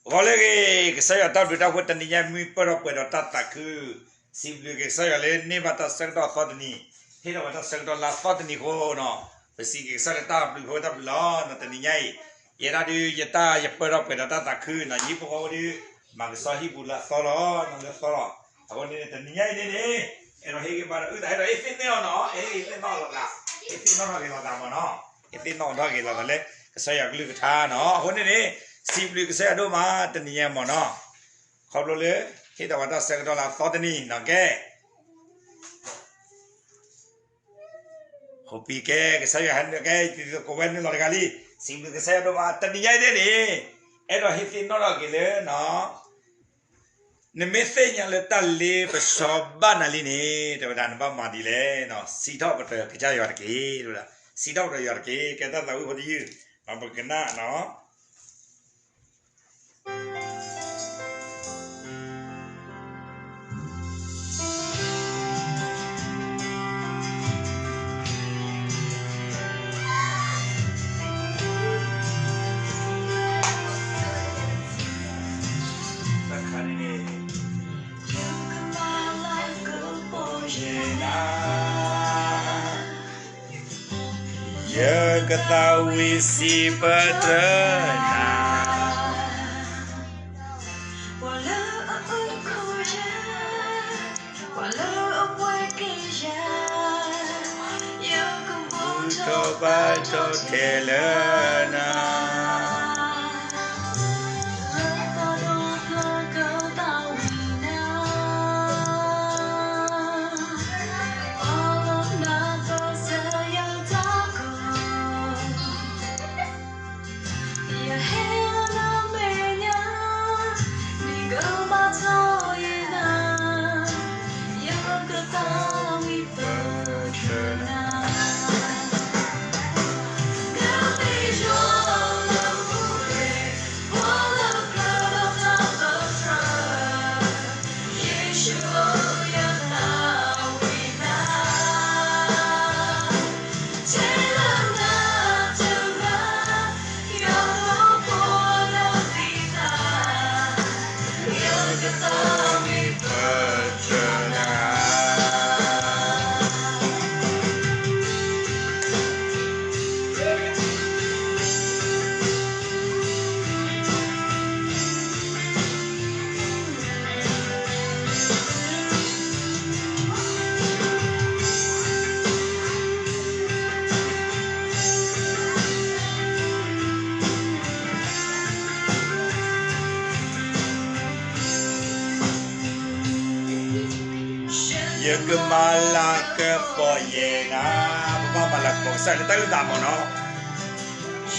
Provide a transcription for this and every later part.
ဂီၤလၢအဂ့ၤ, ကစၢ်ယွၤတၢ်ဘျုးတၢ်ဖှိၣ်တနံၤညါ မုၢ်ပၢၢ်ထီၣ်ပှဲၤဒီးတၢ်သးခု, စံးဘျုးက့ၤကစၢ်ယွၤလၢန့ၢ်ဘၣ်တၢ်ဆၢကတီၢ်အသီတနံၤ, ဟ့ၣ်ထီၣ်ဘၣ်တၢ်ဆၢကတီၢ်လၢအသီတနံၤအဃိနီၤ, ပစံးက့ၤကစၢ်လၢတၢ်ဘျုးဖှိၣ်တၢ်ဘျုးလီၤ. တနံၤညါအံၤ, ယဲဒၣ်ဒုးယတၢ်ယပၢၢ်ထီၣ်ပှဲၤဒီးတၢ်သးခုနီၤ, ယဟံၣ်ဖိဃီဖိဒုး မၤကဆှီဟံၣ်ပူၤလၢအသီလီၤ, နီၤလၢအသီလီၤ. အဃိန့ၣ် တနံၤညါအံၤန့ၣ်န့ၣ်, အဲၣ်ဒိးဟ့ၣ်ဂံၢ်ဘါဒီးအုၣ်သး အဲၣ်ဒိးဟ့ၣ်သ့ၣ်နီၣ်အီၤနီၤ, အဲၣ်ဒိးဟ့ၣ်သ့ၣ်နီၣ်အီၤလီၤသး, ဟ့ၣ်သ့ၣ်နီၣ်ထီၣ်က့ၤလီၤသးမ့ၢ်နီၤ, ဟ့ၣ်သ့ၣ်နီၣ်ထီၣ်က့ၤလီၤသးလၢ ကစၢ်ယွၤကလုၢ်ကထါနီၤ. အဃိန့ၣ်န့ၣ်, စံးဘျုးကစၢ်ယွၤဒိၣ်မးတနံၤညါမ့ၢ်နီၤ, ခီဖျိလၢ ဟ့ၣ်ထီၣ်ဘၣ်တၢ်ဆၢကတီၢ်လၢအသီတနံၤနီၤကဲ ဟိပံၤကဲ ကစၢ်ယွၤဟဲနုာ်ကဲ တံၤသကိးဝဲနုာ်လီၤတဂၤလံ, စံးဘျုးကစၢ်ယွၤဒိၣ်မး တနံၤညါအံၤန့ၣ်န့ၣ်, အဲၣ်ဒိးဟ့ၣ်သ့ၣ်နီၣ်ထီၣ်က့ၤလၢနီၤ, နမ့ၢ်သ့ၣ်ညါလၢတၢ်လ့ပစီဘၣ်နၤလံန့ၣ် တဲဝဲဒၣ်နဘၣ်မၤဒ်လဲၣ်နီၤ, စံးထီၣ်ပတြၢၤကစၢ်ယွၤတက့ၢ်, စံးထီၣ်ပတြၢၤယွၤတက့ၢ်, ကဲတၢ်သးဝံၣ်ဖိတယုၢ်, ပကနၣ်နီၤ ယကသးဝံၣ်စံးပတြၢၤနၤ, ပှၤလၢအအုၣ်က့ၤယၤ, ပှၤလၢအပှဲၤက့ၤယၤ, ယကဘူၣ်ထီၣ်ဘါထီၣ်ထဲလၢနၤ ယကမၤလၤကပီၤယဲနၤ, ပဘၣ်မၤလၤကပီၤကစၢ်ယွၤလၢ တၢ်အုၣ်သးမ့ၢ်နီၤ,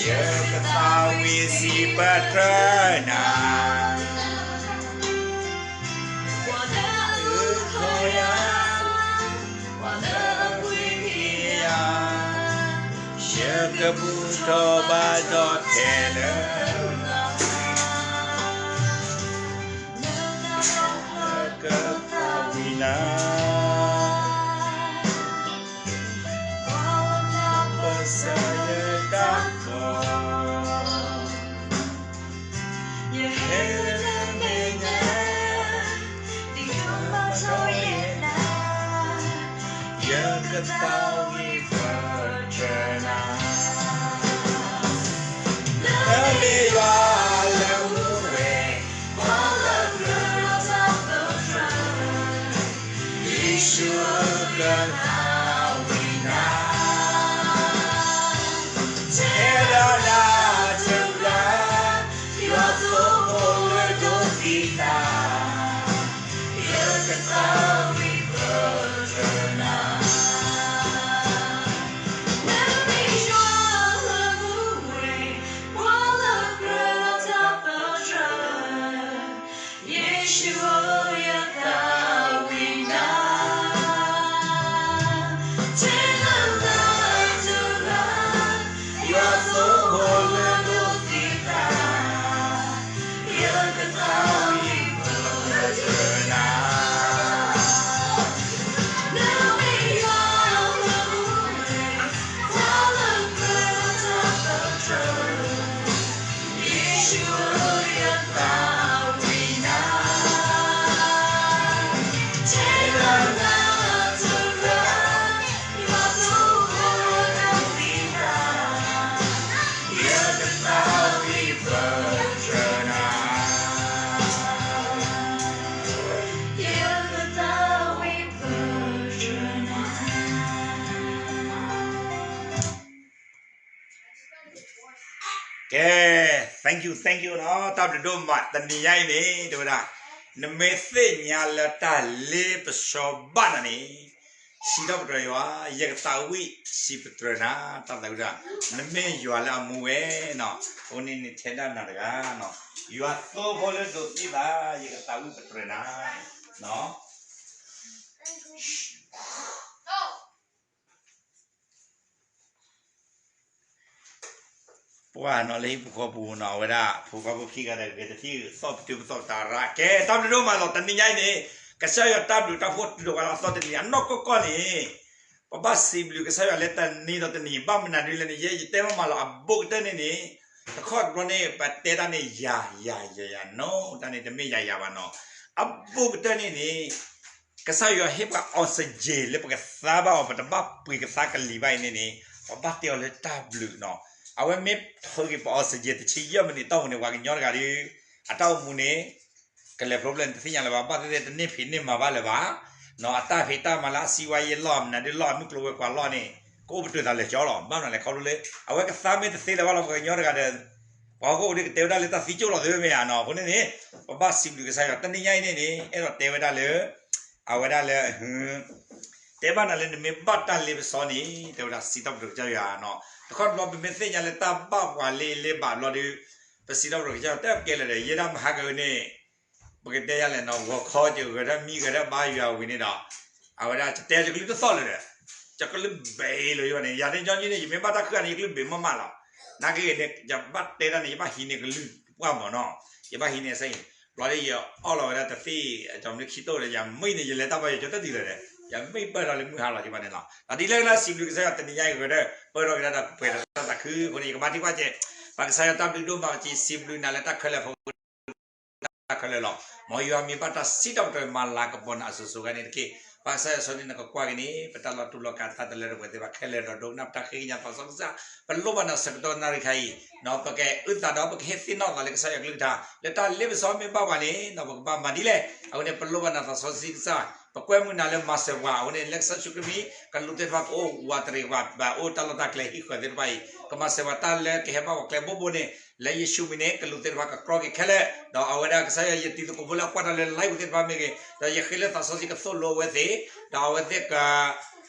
ယကသးဝံၣ်စံးပတြၢၤနၤ, ပှၤလၢအအုၣ်က့ၤယၤ, ယကဘူၣ်ထီၣ်ဘါထီၣ်ထဲလၢ ကသးဝံၣ်နၤ, ပကစၢ်ယွၤတၢ်ကီ, ယဟဲလၢနမဲာ်ညါ, ဒ်ယိးဘါထီၣ်ယဲနၤ, ယကသးဝံၣ်ပတြၢၤနၤ နမ့ၢ်ယွၤလၢမူဝဲ, ပှၤလၢအကြၢးဒီးတၢ်ပတြၢၤ, ယ့ၣ်ၡူးဧၢ ကသးဝံၣ်နၤ, ထဲဒၣ်နၤတဂၤ, ယွၤသိဖိလၢဒိးသံသး, ယကသးဝံၣ်ပတြၢၤနၤ နမ့ၢ်ယွၤလၢမူဝဲ, ပှၤလၢအကြၢးဒီးတၢ်ပတြၢၤ, ယ့ၣ်ၡူးဧၢ ယသးဝံၣ်နၤ, ထဲဒၣ်နၤတဂၤ, ယွၤသိဖိလၢဒိးသံသး, ယကသးဝံၣ် Thank you, thank you နီၤ, တၢ်ဘျုးဒိၣ်မး တနံၤညါအံၤန့ၣ် တဲဝဲဒၣ်, နမ့ၢ်သ့ၣ်ညါလၢတၢ်လ့ပစီဘၣ်နၤန့ၣ်, စံးထီၣ်ပတြၢၤယွၤ, ယကသးဝံၣ်စံးပတြၢၤနၤ, တၢ်သးဝံၣ်တၢ်, နမ့ၢ်ယွၤလၢအမူဝဲနီၤ, အဃိန့ၣ်နထဲဒၣ်နၤတဂၤနီၤ, ယွၤသိဖိလၢဒိးသံသး, ယကသးဝံၣ်ပတြၢၤနၤ, နီၤ. ပှၤနီၤလၢဟံၣ်ဖိဃီဖိပူၤနီၤ, အဝဲဒၣ်ဖိခွါဖိခံဂၤဒီးဂဲၤတထံၣ်သီၣ်ပတုာ်ပသီၣ်တၢ်ရၣ်ကဲ, တၢ်ဘျုးဒိၣ်မးလီၤ. တနံၤညါအံၤန့ၣ် ကစၢ်ယွၤတၢ်ဘျုးတၢ်ဖှိၣ်ဒိၣ်ဝဲလၢအသီတနံၤအနီၢ်ကီၢ်ကီၢ်န့ၣ်, ပဘၣ်စံးဘျုးကစၢ်ယွၤလၢတနံၤဒီးတနံၤ ဘၣ်မနုၤဒ်လဲၣ်န့ၣ် ယဲယတဲမးမးလီၤ. အဘူးကတၢၢ်န့ၣ်န့ၣ်, တခီတဘျီန့ၣ် ပတဲတၢ်န့ၣ်ယၤယၤယၤယၤနီၤ, တၢ်န့ၣ်တမ့ၢ်ယၤယၤဘၣ်နီၤ, အဘူးကတၢၢ်န့ၣ်န့ၣ် ကစၢ်ယွၤဟ့ၣ်ပှၤ oxygen လၢပကသါဘၣ်အီၤ ပတဘၣ်ပှ့ၤကသါကလံၤဘၣ်အံၤန့ၣ်န့ၣ်, ပဘၣ်တဲအီၤလၢတၢ်ဘျုးနီၤ. အဝဲမ့ၢ်ထုးက့ၤပ oxygen တဆံယဲၢ်မံးနံးတီၢ်ပူၤန့ၣ် ပှၤကညီတဂၤဒီး အတၢ်အိၣ်မူန့ၣ် ကလဲၤဖျိဖျဲၣ်န့ၣ် တသ့ၣ်ညါလၢၤဘၣ်, ဘၣ်သ့ၣ်သ့ၣ်တန့ၢ်ဖံးန့ၢ်မၤဘၣ်လၢၤဘၣ်, နီၤ, အတၢ်ဖံးတၢ်မၤလၢအစံးဝါယဲၢ်လီၢ် မနုၤဒ်လီၢ် အမုၢ်ကျိၤဝဲၤကွာ်လီၢ်န့ၣ် ကအိၣ်ပတုာ်သးလၢာ်ကၠီလီၤ. ဘၣ်မနုၤလဲၣ် ခီဖျိလၢ အဝဲကသါမ့ၢ်တသ့လၢၤဘၣ်လီၤ ပှၤကညီတဂၤဒီး ပှၤဟီၣ်ခိၣ်ဒ်ကတဲဝဲဒၣ်လၢတၢ်သံကၠိၣ်လီၤသ့မ့ၢ်ဧါနီၤ. အဃိန့ၣ်န့ၣ် ပဘၣ်စံးဘျုးကစၢ်ယွၤ တနံၤညါအံၤန့ၣ်န့ၣ် အဲၣ်ဒိးတဲဝဲဒၣ်လၢ အဝဲဒၣ်လၢ တဲဘၣ်နၤလၢနမ့ၢ်ဘၣ်တၢ်လ့ပစီန့ၣ် တဲဝဲဒၣ်စံးထီၣ်ပတြၢၤကစၢ်ယွၤနီၤ. တခီတဘျီပမ့ၢ်သ့ၣ်ညါလၢတၢ်ဘၣ်ပှၤလ့လ့ဘၣ်ဘျီဒီး ပစံးထီၣ်ပတြၢၤကစၢ်ယွၤ တဲကဲလၢာ်ဒီး ယဲဒၣ်မဟါကန့ၣ် ပကတဲယၤလဲၣ်နီၤ ဂီၤခီယဂဲၤထၢၣ်မံဂဲၤထၢၣ်ဘါယွၤဝံၤန့ၣ်ဒီး အဝဲဒၣ်ယတဲယကလုၢ်တသီၣ်လၢၤဒီး ယကလုၢ်ဘ့ၣ်လီၤယၤန့ၣ် ယၤန့ၣ်ညီနုၢ်န့ၣ် ယမ့ၢ်ဘၣ်တၢ်ခုၣ်န့ၣ် ယကလုၢ်ဘ့ၣ်မးမးလီၤ. နာ်က့န့ၣ် ယဘၣ်တဲတၢ်န့ၣ် ယဘၣ်ဟံးန့ၢ်ကလုၢ်ပှၢ်မးနီၤ. ယဘၣ်ဟံးန့ၢ်အဆၢအံၤ ဘျီဒီးယအီၣ်လီၤဝဲဒၣ်တသ့ၣ် အကၠီမနုၤခံတိၢ်ဒီး ယမ့ၢ်န့ၣ် ယလဲၤတၢ်ဘၣ်ယကၠီတၢ်တုၤလၢၤဒီး ယမ့ၢ်ပၢၢ်ထီၣ်လၢမုၢ်ဟါလီၤ ယဘၣ်န့ၣ်လီၤ. ဒီးဒ်လဲၣ်လၢစံးဘျုးကစၢ်ယွၤ တနံၤညါအံၤဂဲၤထၢၣ် ပၢၢ်ထီၣ်က့ၤဒၣ်ဒီးပှဲၤဒီးတၢ်သးခု အဃိန့ၣ် ယကမၤထံၣ်ကွၢ်ကဲ ပကစၢ်ယွၤတၢ်ဘျုးဒိၣ်မး ပစံးဘျုးနၤလၢတၢ်ခဲလၢာ်အဖီခိၣ် တၢ်ခဲလၢာ်လီၤ. မ်ယွၤမ့ၢ်ဘၣ်တၢ်စံးထီၣ်ပတြၢၤမၤလၤကပီၤနၤအစိၤစိၤဂၤန့ၣ်တက့ၢ်. ပၢ်ကစၢ်ယွၤစီၤန့ၣ် နကကွၢ်က့ၤန့ၣ် ပတၢ်လီၤတူာ်လီၤကာ်တၢ်တလၢတပှဲၤသ့ၣ်တဖၣ်ခဲလၢာ်ဒီးဒိကနၣ်ပတၢ်ဃ့ကညးသးစီကစၢ် ပလိၣ်ဘၣ်နၤဆၢကတီၢ်နၣ်ရံၣ်ခါအံၤ ပကအုၣ်သးဒီးပကဟ့ၣ်သ့ၣ်နီၣ်သးလၢကစၢ်ယွၤကလုၢ်ကထါ လၢတၢ်လ့ပစီမ့ၢ်ဘၣ်ပှၤန့ၣ် ပကဘၣ်မၤဒ်လဲၣ်. အဃိန့ၣ် ပလိၣ်ဘၣ်နၤသးစီဆှံကစၢ် ပကွဲမုာ်နၤလၢမၤစၢၤပှၤ အဃိန့ၣ် လၢကစၢ်ယ့ၣ်ၡူးခရံာ်မံၤ ကလူးသ့ၣ်တဖၣ်ကအိၣ်ဝးတရံးပှၤ ဘၣ်အိၣ်တၢ်လီၢ်တၢ်ကျဲဟံၣ်ဃၢၤသ့ၣ်တဖၣ်အံၤ ကမၤစၢၤပှၤတၢ်လၢကဟဲဘၣ်ပှၤကျဲဘိဘိန့ၣ် လၢယ့ၣ်ၡူးမံၤန့ၣ် ကလူးသ့ၣ်တဖၣ်ကကြီက့ၤခဲလၢာ် ဒီးအဝဲဒၣ်ကစၢ်ယွၤယတံၤသကိးဖိလၢအကွၢ်တၢ်လၢ live သ့ၣ်တဖၣ်မ့ၢ်ဂ့ၤ ဒီးယဃ့လၢသးစီဆှံကသိၣ်လိဝဲသ့ၣ် ဒီးအဝဲသ့ၣ်က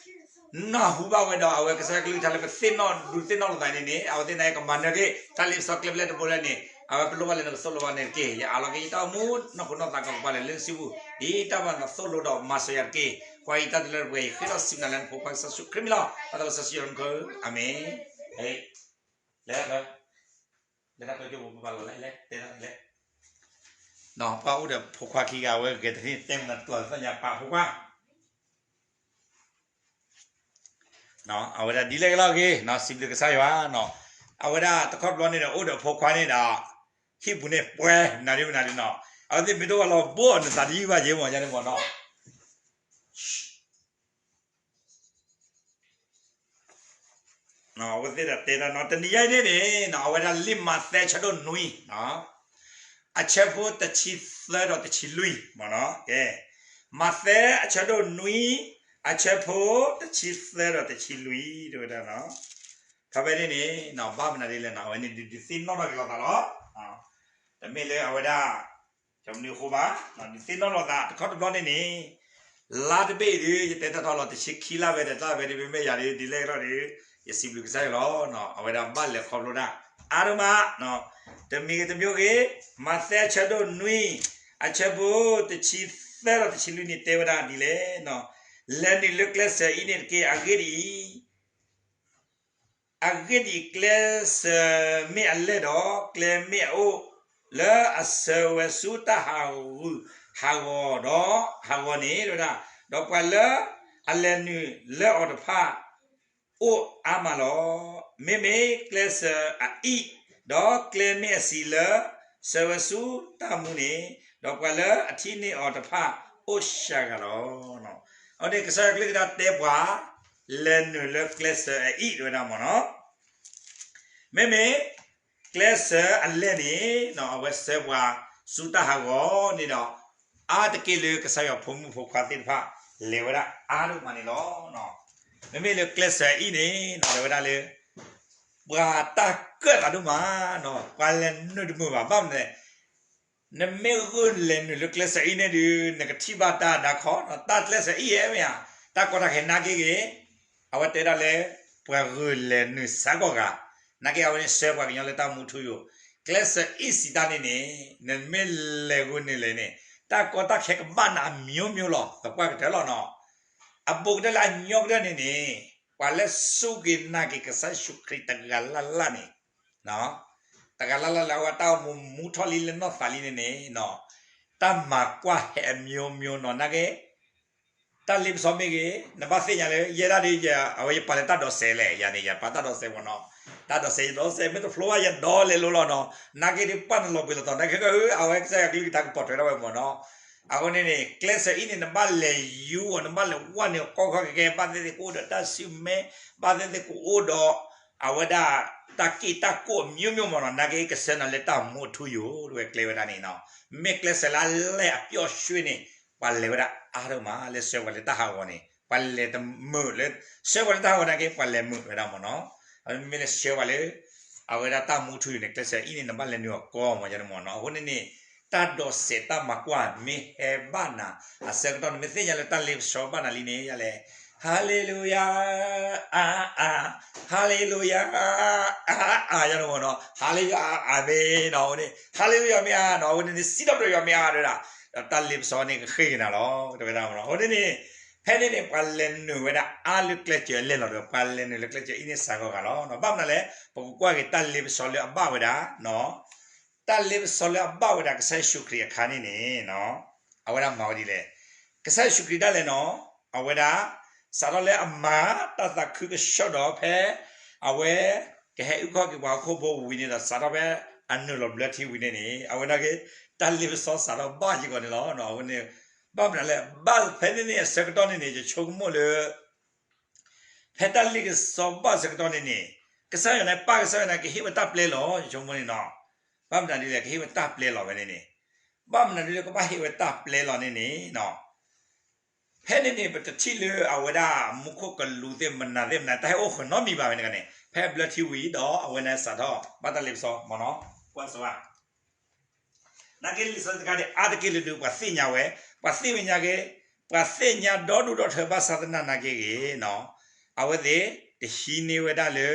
နၢ်ဟူဘၣ်ဝဲဒီး အဝဲကစၢ်ယွၤကလုၢ်ကထါလၢပသ့ၣ်နီၣ်ဒုးသ့ၣ်နီၣ်လိာ်သးန့ၣ်န့ၣ် အဝဲသ့ၣ်န့ၣ်ကမၤနၢၤက့ၤ တၢ်လ့ပစီကျဲဘျဲၣ်တဘိလၢန့ၣ် အဝဲပလိၣ်ဘၣ်လၢနကသိၣ်လိဘၣ်န့ၣ်တက့ၢ်. ယအးလီၤက့ၤယတၢ်အိၣ်မူ နီၢ်ခိနီၢ်သးကပၤလၢလၢစုပူၤ ဒ်တၢ်ဘၣ်နသိၣ်လိဒီးမၤစၢၤယၤတက့ၢ်. ကွၢ်ယတၢ်တလၢတပှဲၤ ယဃ့ထီၣ်စံးနၤလၢနဖိခွါကစၢ်ယ့ၣ်ၡူးခရံာ်မံၤလီၤ. အသးကစၢ်ယွၤမူခိၣ် အၤမ့ၣ်. လၢ လၢတၢ်ကၠိဖိပပာ်လီၤလဲၣ် တဲတၢ်လဲၣ် ပှၤအိၣ်ဒီးဖိခွါခံဂၤဝဲဂဲၤတသ့ၣ်တဲမနုၤတကျိၤသ့ၣ်ညါပာ်ဖိခွါ အဝဲဒၣ်ဒ်လဲၣ်ကလီၤဂ့ၤ စံးဘျုးကစၢ်ယွၤနီၤ အဝဲဒၣ်တခီတဘျီန့ၣ်ဒီး အိၣ်ဒီးဖိခွါန့ၣ်ဒီး ဟံၣ်ပူၤန့ၣ်ပှဲၤ မနုၤဒ်မနုၤဒ်နီၤ အဝဲသ့ၣ်မ့ၢ်တအိၣ်ဘၣ်လီၤဘိ နသးတယုၢ်ဘၣ်ယဲမ့ၢ်ယါန့ၣ်မ့ၢ်နီၤ အဝဲသ့ၣ်ဒီးတဲတၢ်နီၤ တနံၤညါအံၤန့ၣ်န့ၣ် အဝဲဒၣ်လံာ်မးသဲအဆၢဒိၣ်နွံ အဆၢဖိတဆံသၢဒီးတဆံလွံၢ်မ့ၢ်နီၤ ကဲ မးသဲအဆၢဒိၣ်နွံ အဆၢဖိတဆံသၢဒီးတဆံလွံၢ် တဲဝဲဒၣ်နီၤ ခီဖဲန့ၣ်န့ၣ် ဘၣ်မနုၤဒ်လဲၣ်နီၤ အဝဲန့ၣ်ဒုးဒုးသ့ၣ်နီၣ်ထီၣ်က့ၤလိာ်သးလီၤ တမ့ၢ်လၢအဝဲဒၣ် ကမနုၤအဃိဘၣ် ဒုးသ့ၣ်နီၣ်လိာ်သးတခီတဘျီန့ၣ်န့ၣ် လါတဘ့ၣ်အံၤဒုး ယတဲတၢ်ထီၣ်လီၤ တဆံခံလါဝဲဒီးတၢ်ဝဲဒုး မ့မ့ၢ်ယၤဒုး ဒ်လဲၣ်ကထီၣ်ဒုး ယစံးဘျုးကစၢ်ယွၤလီၤ အဝဲဒၣ်ဘၣ်လဲၤခီဖျိတၢ် အါဒိၣ်မး တမံၤဂ့ၤတမံၤဂ့ၤ မးသဲအဆၢဒိၣ်နွံ အဆၢဖိတဆံသၢဒီးတဆံလွံၢ်န့ၣ်တဲဝဲဒၣ်ဒ်လဲၣ် လဲၤနုာ်လၢကျဲစၢၤအံၤန့ၣ်တက့ၢ် အဂ့ၢ်ဒ်အံၤ အဂ့ၢ်ဒ်အံၤ ကျဲစၢၤမ့ၢ်အလဲၢ်ဒီး ကျဲမ့ၢ်အအိၣ် လၢအစၢၤဝဲဆူတၢ်ဟးဂူာ်ဟးဂီၤဒီး ဟးဂီၤန့ၣ် တဲဝဲဒၣ် ဒီးပှၤလၢအလဲၤနုာ်လၢအီၤတဖၣ် အိၣ်အါမးလီၤ. မ့မ့ၢ်ကျဲစၢၤအအံၣ် ဒီးကျဲမ့ၢ်အဆံးလၢ စၢၤဝဲဆူတၢ်မူန့ၣ် ဒီးပှၤလၢအထံၣ်န့ၢ်အီၤတဖၣ် အိၣ်စှၤဂၤလီၤ. အဝဲန့ၣ်ကစၢ်ယွၤကလုၢ်ကထါတဲပှၤ လဲၤနုာ်လၢကျဲစၢၤအအံၣ် တဲဝဲဒၣ်မ့ၢ်နီၤ. မ့မ့ၢ် ကျဲစၢၤအလဲၢ်န့ၣ် အဝဲစၢၤပှၤဆူတၢ်ဟးဂီၤန့ၣ်ဒီး အါတက့ၢ်လၢကစၢ်ယွၤဖိမုၣ်ဖိခွါသ့ၣ်တဖၣ် လဲၤဝဲဒၣ်အါဒိၣ်မးန့ၣ်လီၤ. မ့မ့ၢ်လၢကျဲစၢၤအအံၣ်န့ၣ် တဲဝဲဒၣ်လၢ ပှၤတၢ်ကၢၣ်သးဒိၣ်မးနီၤ, ပှၤလဲၤနုာ်တမုာ်ဘၣ် ဘၣ်မနုၤလဲၣ်, နမ့ၢ်ဂုာ်လဲၤနုာ်လၢကျဲစၢၤအံၤန့ၣ်ဒီး နကထံၣ်ဘၣ်တၢ်ဒါခီနီၤ, တၢ်ကျဲစၢၤအံၤဧဲမ့ၢ်ဧါ, တၢ်ကီတၢ်ခဲနာ်က့ဂ့ၤ, အဝဲတဲဒၣ်လၢ ပှၤဂုာ်လဲၤနုာ်စ့ၢ်ကီးဂၤ, နာ်က့အဝဲန့ၣ်ဆှၢပှၤကညီလၢတၢ်မူထူယိာ်, ကျဲစၢၤအံၤစံးတၢ်န့ၣ်န့ၣ် နမ့ၢ်လဲၤဂုာ်နုာ်လဲၤန့ၣ် တၢ်ကီတၢ်ခဲကဘၣ်နၤအမျိုးမျိုးလီၤ, သပှၢ်ကတၢၢ်လီၤနီၤ. အဘူးကတၢၢ်လၢအညီကတၢၢ်န့ၣ်န့ၣ် ပှၤလၢစူၢ်က့ၤနာ်က့ၤကစၢ်ယ့ၣ်ၡူးခရံာ်တဂၤလၢ်လၢ်န့ၣ်, တဂၤလၢ်လၢ်လၢအဝဲတၢ်အိၣ်မူမူထီၣ်လံလၢနီၢ်သးလံန့ၣ်န့ၣ်, တၢ်မၤကွၢ်ဟဲအမျိုးမျိုးနီၤ နာ်က့ တၢ်လ့ပစီမ့ၢ်ဂ့ၤ, နဘၣ်သ့ၣ်ညါလၢ ယဲဒၣ်ဒီး အဝဲယပာ်လၢတၢ်ဒိးစဲးလဲၣ်, ယၤန့ၣ် ယပာ်တၢ်ဒိးစဲးမ့ၢ်နီၤ, တၢ်ဒိးစဲး ယဒိးစဲး မ့ၢ်တဖျိဘၣ် ယဒိးလဲၤလိၤလီၤနီၤ, နာ်က့ဒီးပာ်နလီၤပှ့ၤလီၤတီၤ နာ်က့က အဝဲကစၢ်ယွၤကလုၢ်ကထါကပိာ်ထွဲဒၣ်ဝဲမ့ၢ်နီၤ. အဃိန့ၣ်န့ၣ် ကျဲစၢၤအံၤန့ၣ် နဘၣ်လဲၤယူၤအီၤ နဘၣ်လဲၤဝဲန့ၣ် ကီကီခဲခဲ ဘၣ်သ့ၣ်သ့ၣ်ကအိၣ်ဒီးတၢ်ဆူၣ်မဲ, ဘၣ်သ့ၣ်သ့ၣ်ကအိၣ်ဒီး အဝဲဒၣ် တၢ်က့ၣ်တၢ်ကိၣ်အမျိုးမျိုးမ့ၢ်နီၤ, နာ်က့ကဆှၢနၤလၢတၢ်မူအထူယိာ် တဝဲကျဲဝဲဒၣ်န့ၣ်နီၤ. မ့ၢ်ကျဲစၢၤလၢအလဲၢ်အပျီၣ်ရွှ့ၣ်န့ၣ် ပှၤလဲၤဝဲဒၣ်အါဒိၣ်မး လၢဆှၢပှၤလၢတၢ်ဟးဂီၤန့ၣ် ပှၤလဲၤတမုာ်လၢ ဆှၢပှၤလၢတၢ်ဟးဂီၤနာ်က့ ပှၤလဲၤမုာ်ဝဲဒၣ်မ့ၢ်နီၤ. မ့မ့ၢ်လၢဆှၢပှၤလၢ အဝဲဒၣ်တၢ်မူထူယိာ်န့ၣ် ကျဲစၢၤအံၤန့ၣ် နဘၣ်လဲၤနုာ်အီၤကီမ့ၢ်ယၤန့ၣ်မ့ၢ်နီၤ. အဃိန့ၣ်န့ၣ် တၢ်ဒိးစဲးတၢ်မၤကွၢ်မ့ၢ်ဟဲဘၣ်နၤ အဆၢကတီၢ် နမ့ၢ်သ့ၣ်ညါလၢတၢ်လ့ပစီဘၣ်နၤလံန့ၣ် ယၤလဲၣ် ဟါလ့လူယၤ အါ အါ ဟါလ့လူယၤ အါ အါ ယၤန့ၣ်မ့ၢ်နီၤ ဟါလ့လူယၤ အါ အါမ့ၢ်နီၤ အဃိန့ၣ် ဟါလ့လူယၤမ့ၢ်အါနီၤ အဃိန့ၣ်န့ၣ် စံးထီၣ်ပတြၢၤယွၤမ့ၢ်အါတဝဲဒၣ် ဒီးတၢ်လ့ပစီန့ၣ်ကဃ့က့ၤနၤလီၤ တဝဲဒၣ်မ့ၢ်နီၤ အဃိန့ၣ်န့ၣ် ဖဲန့ၣ်န့ၣ် ပှၤလဲၤနုာ်ဝဲဒၣ်အါလၢကျဲစၢၤအလဲၢ်လီၤဒီး ပှၤလဲၤနုာ်လၢကျဲစၢၤအံၤန့ၣ်စှၤဂီၤဂၤလီၤ. ဘၣ်မနုၤလဲၣ် ပကကွၢ်က့ၤတၢ်လ့ပစီလၢအဘၣ်ဝဲဒၣ် တၢ်လ့ပစီလၢအဘၣ်ဝဲဒၣ်ကစၢ်ယ့ၣ်ၡူးခရံာ်အခါန့ၣ်န့ၣ် အဝဲဒၣ်မၤဝဲဒ်လဲၣ်. ကစၢ်ယ့ၣ်ၡူးခရံာ်ဒၣ်လဲာ်နီၤ အဝဲဒၣ် စးထီၣ်လၢအမၤတၢ်သးခုကစီၣ်ဒီးဖဲ အဝဲ ကဟဲအုၣ်ခီၣ်က့ၤပှၤဟီၣ်ခိၣ်ဖိဝံၤန့ၣ်ဒီး စးထီၣ်ဖဲအနုာ်လီၤဘျၢထံဝံၤန့ၣ်န့ၣ် အဝဲနာ်က့ တၢ်လ့ပစီစးထီၣ်ဘၣ်စ့ၢ်ကီးန့ၣ်လီၤ. အဝဲန့ၣ် ဘၣ်မနုၤလဲၣ် ဘၣ်ဖဲန့ၣ်န့ၣ် ယဆိကမိၣ်လၢ ဖဲတၢ်လ့ပစီဘၣ်ဆၢကတီၢ်န့ၣ်န့ၣ် ကစၢ်ယွၤန့ၣ် ပၢ်ကစၢ်ယွၤန့ၣ် ကဟ့ၣ်ဝဲတၢ်ပျဲလီၤ ယဆိကမိၣ်န့ၣ်နီၤ. ဘၣ်မနုၤဒ်လဲၣ် ကဟ့ၣ်ဝဲတၢ်ပျဲလီၤဝဲန့ၣ်န့ၣ် ဘၣ်မနုၤဒ်လဲၣ် ကဘၣ်ဟ့ၣ်ဝဲတၢ်ပျဲလီၤန့ၣ်န့ၣ်နီၤ ဖဲန့ၣ်န့ၣ် ပတထံၣ်လၢအဝဲဒၣ်မူခိၣ်ကလူးသ့ၣ်မနုၤသ့ၣ်မနုၤ တၢ်ဟဲအိၣ်ဃုာ်နီတမံၤဘၣ်ဖဲန့ၣ်န့ၣ် ဖဲဘျၢထံဝံၤဒီးအဝဲန့ၣ်စးထီၣ် ဘၣ်တၢ်လ့ပစီမ့ၢ်နီၤ ကွၢ်စိ နာ်က့လံာ်စီဆှံတခါန့ၣ် အါတက့ၢ်လၢဒုးပှၤသ့ၣ်ညါဝဲ, ပှၤသ့ၣ်ညါက့ၤ, ပှၤသ့ၣ်ညါဒီဒူၣ်ဒီထၢဘၣ်ဆၣ်သနာ်က့ဂ့ၤနီၤ, အဝဲသ့ၣ်တဟံးန့ၢ်ဝဲဒၣ်လၢ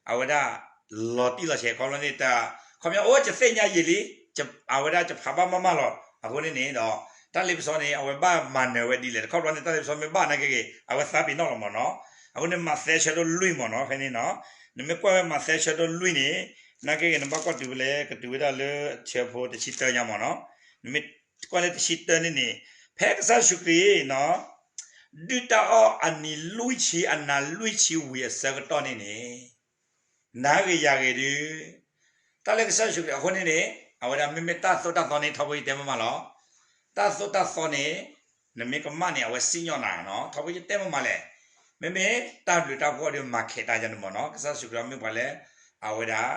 အဝဲဒၣ် လီၤတံၢ်လီၤဆဲးခီဖျိန့ၣ် ခီပညီအိၣ် ယသ့ၣ်ညါယံာ်လံ, အဝဲဒၣ်ယဖးဘၣ်မးမးလီၤ. အဃိန့ၣ်န့ၣ်ဒီး တၢ်လ့ပစီန့ၣ် အဝဲဘၣ်မၤနၢၤဝဲဒ်လဲၣ် တခီဖျိန့ၣ် တၢ်လ့ပစီမ့ၢ်ဘၣ်နာ်က့ဂ့ၤ အဝဲသးပ့ၤနီၣ်လီၤမ့ၢ်နီၤ. အဃိန့ၣ် မးသဲဆၢဒိၣ်လွံၢ်မ့ၢ်နီၤ ဖဲန့ၣ်နီၤ, နမ့ၢ်ကွၢ်ဝဲမးသဲဆၢဒိၣ်လွံၢ်န့ၣ် နာ်က့ဂ့ၤ နဘၣ်ကွၢ်တုၤဖဲလဲၣ် ကတုၤဝဲဒၣ်လၢအဆၢဖိတဆံတၢညါမ့ၢ်နီၤ, နမ့ၢ်ကွၢ်လၢတဆံတၢန့ၣ်န့ၣ် ဖဲကစၢ်ယ့ၣ်ၡူးခရံာ်နီၤ ဒုၣ်တၢ်အီၣ်အနံၤလွံၢ်ဆံအနၤလွံၢ်ဆံဝံၤအဆၢကတီၢ်န့ၣ်န့ၣ် နၤဂ့ၤယၤဂ့ၤဒုး တၢ်လၢကစၢ်ယ့ၣ်ၡူးခရံာ်အဃိန့ၣ်န့ၣ် အဝဲဒၣ်မ့မ့ၢ်တၢ်သိၣ်တၢ်သီန့ၣ် ထီဘိယတဲမးမးလီၤ. တၢ်သိၣ်တၢ်သီန့ၣ် နမ့ၢ်ကမၣ်န့ၣ် အဝဲစံၣ်ညီၣ်နၤနီၤ ထီဘိယတဲမးမးလဲၣ်. မ့မ့ၢ်တၢ်ဘျုးတၢ်ဖှီၣ်ဒီးမၤခဲးတၢ်ယၤန့ၣ်မ့ၢ်နီၤ ကစၢ်ယ့ၣ်ၡူးခရံာ်မ့ၢ်ပှၤလၢ အဝဲဒၣ်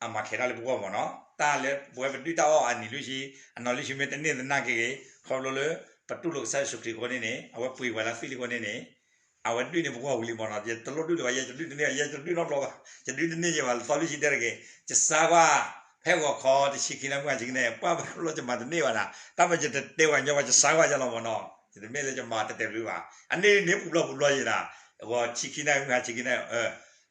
အမၤခဲးတၢ်လၢပဂီၢ်မ့ၢ်နီၤ တၢ်လၢပဝဲပဒုၣ်တၢ်အီၣ်အနံၤလွံၢ်ဆံ အနၤလွံၢ်ဆံမ့ၢ်တန့ၢ်သနာ်က့ဂ့ၤ ခီဖျိလၢ ပတူၢ်လိာ်ကစၢ်ယ့ၣ်ၡူးခရံာ်အဃိန့ၣ်န့ၣ် အဝဲပှ့ၤပှၤလၢသ့ၣ်လံအဃိန့ၣ်န့ၣ် အဝဲဒုၣ်န့ၢ်ပဂီၢ်ဝံၤလံမ့ၢ်နီၤ ယတလိၣ်ဒုၣ်လၢၤဘၣ် ယဲယတဒုၣ်တန့ၢ် ယဲယတဒုၣ်နီတဘျီဘၣ် ယဒုၣ်တန့ၢ်ယဲဘၣ် လၢသီလွံၢ်ဆံတဲတဂ့ၤ ယစါကွၢ် ဖဲဂီၤခီတဆံခံနၣ်မုၢ်ဟါဆံခံနၣ် ပှၤဘၣ်ဘျီယမၤတန့ၢ်ဘၣ်နၤ တၢ်မ့ၢ်ယတတဲဝဲညီဘၣ် ယစါကွၢ်ယလီၤမ့ၢ်နီၤ ယတမ့ၢ်လၢယမၤတတဲဘျုးဘၣ် အန့ၣ်န့ၣ်ပူၤဘျီပူၤဘျီယဲနၤ ဂီၤဆံခံနၣ်မုၢ်ဟါဆံခံနၣ်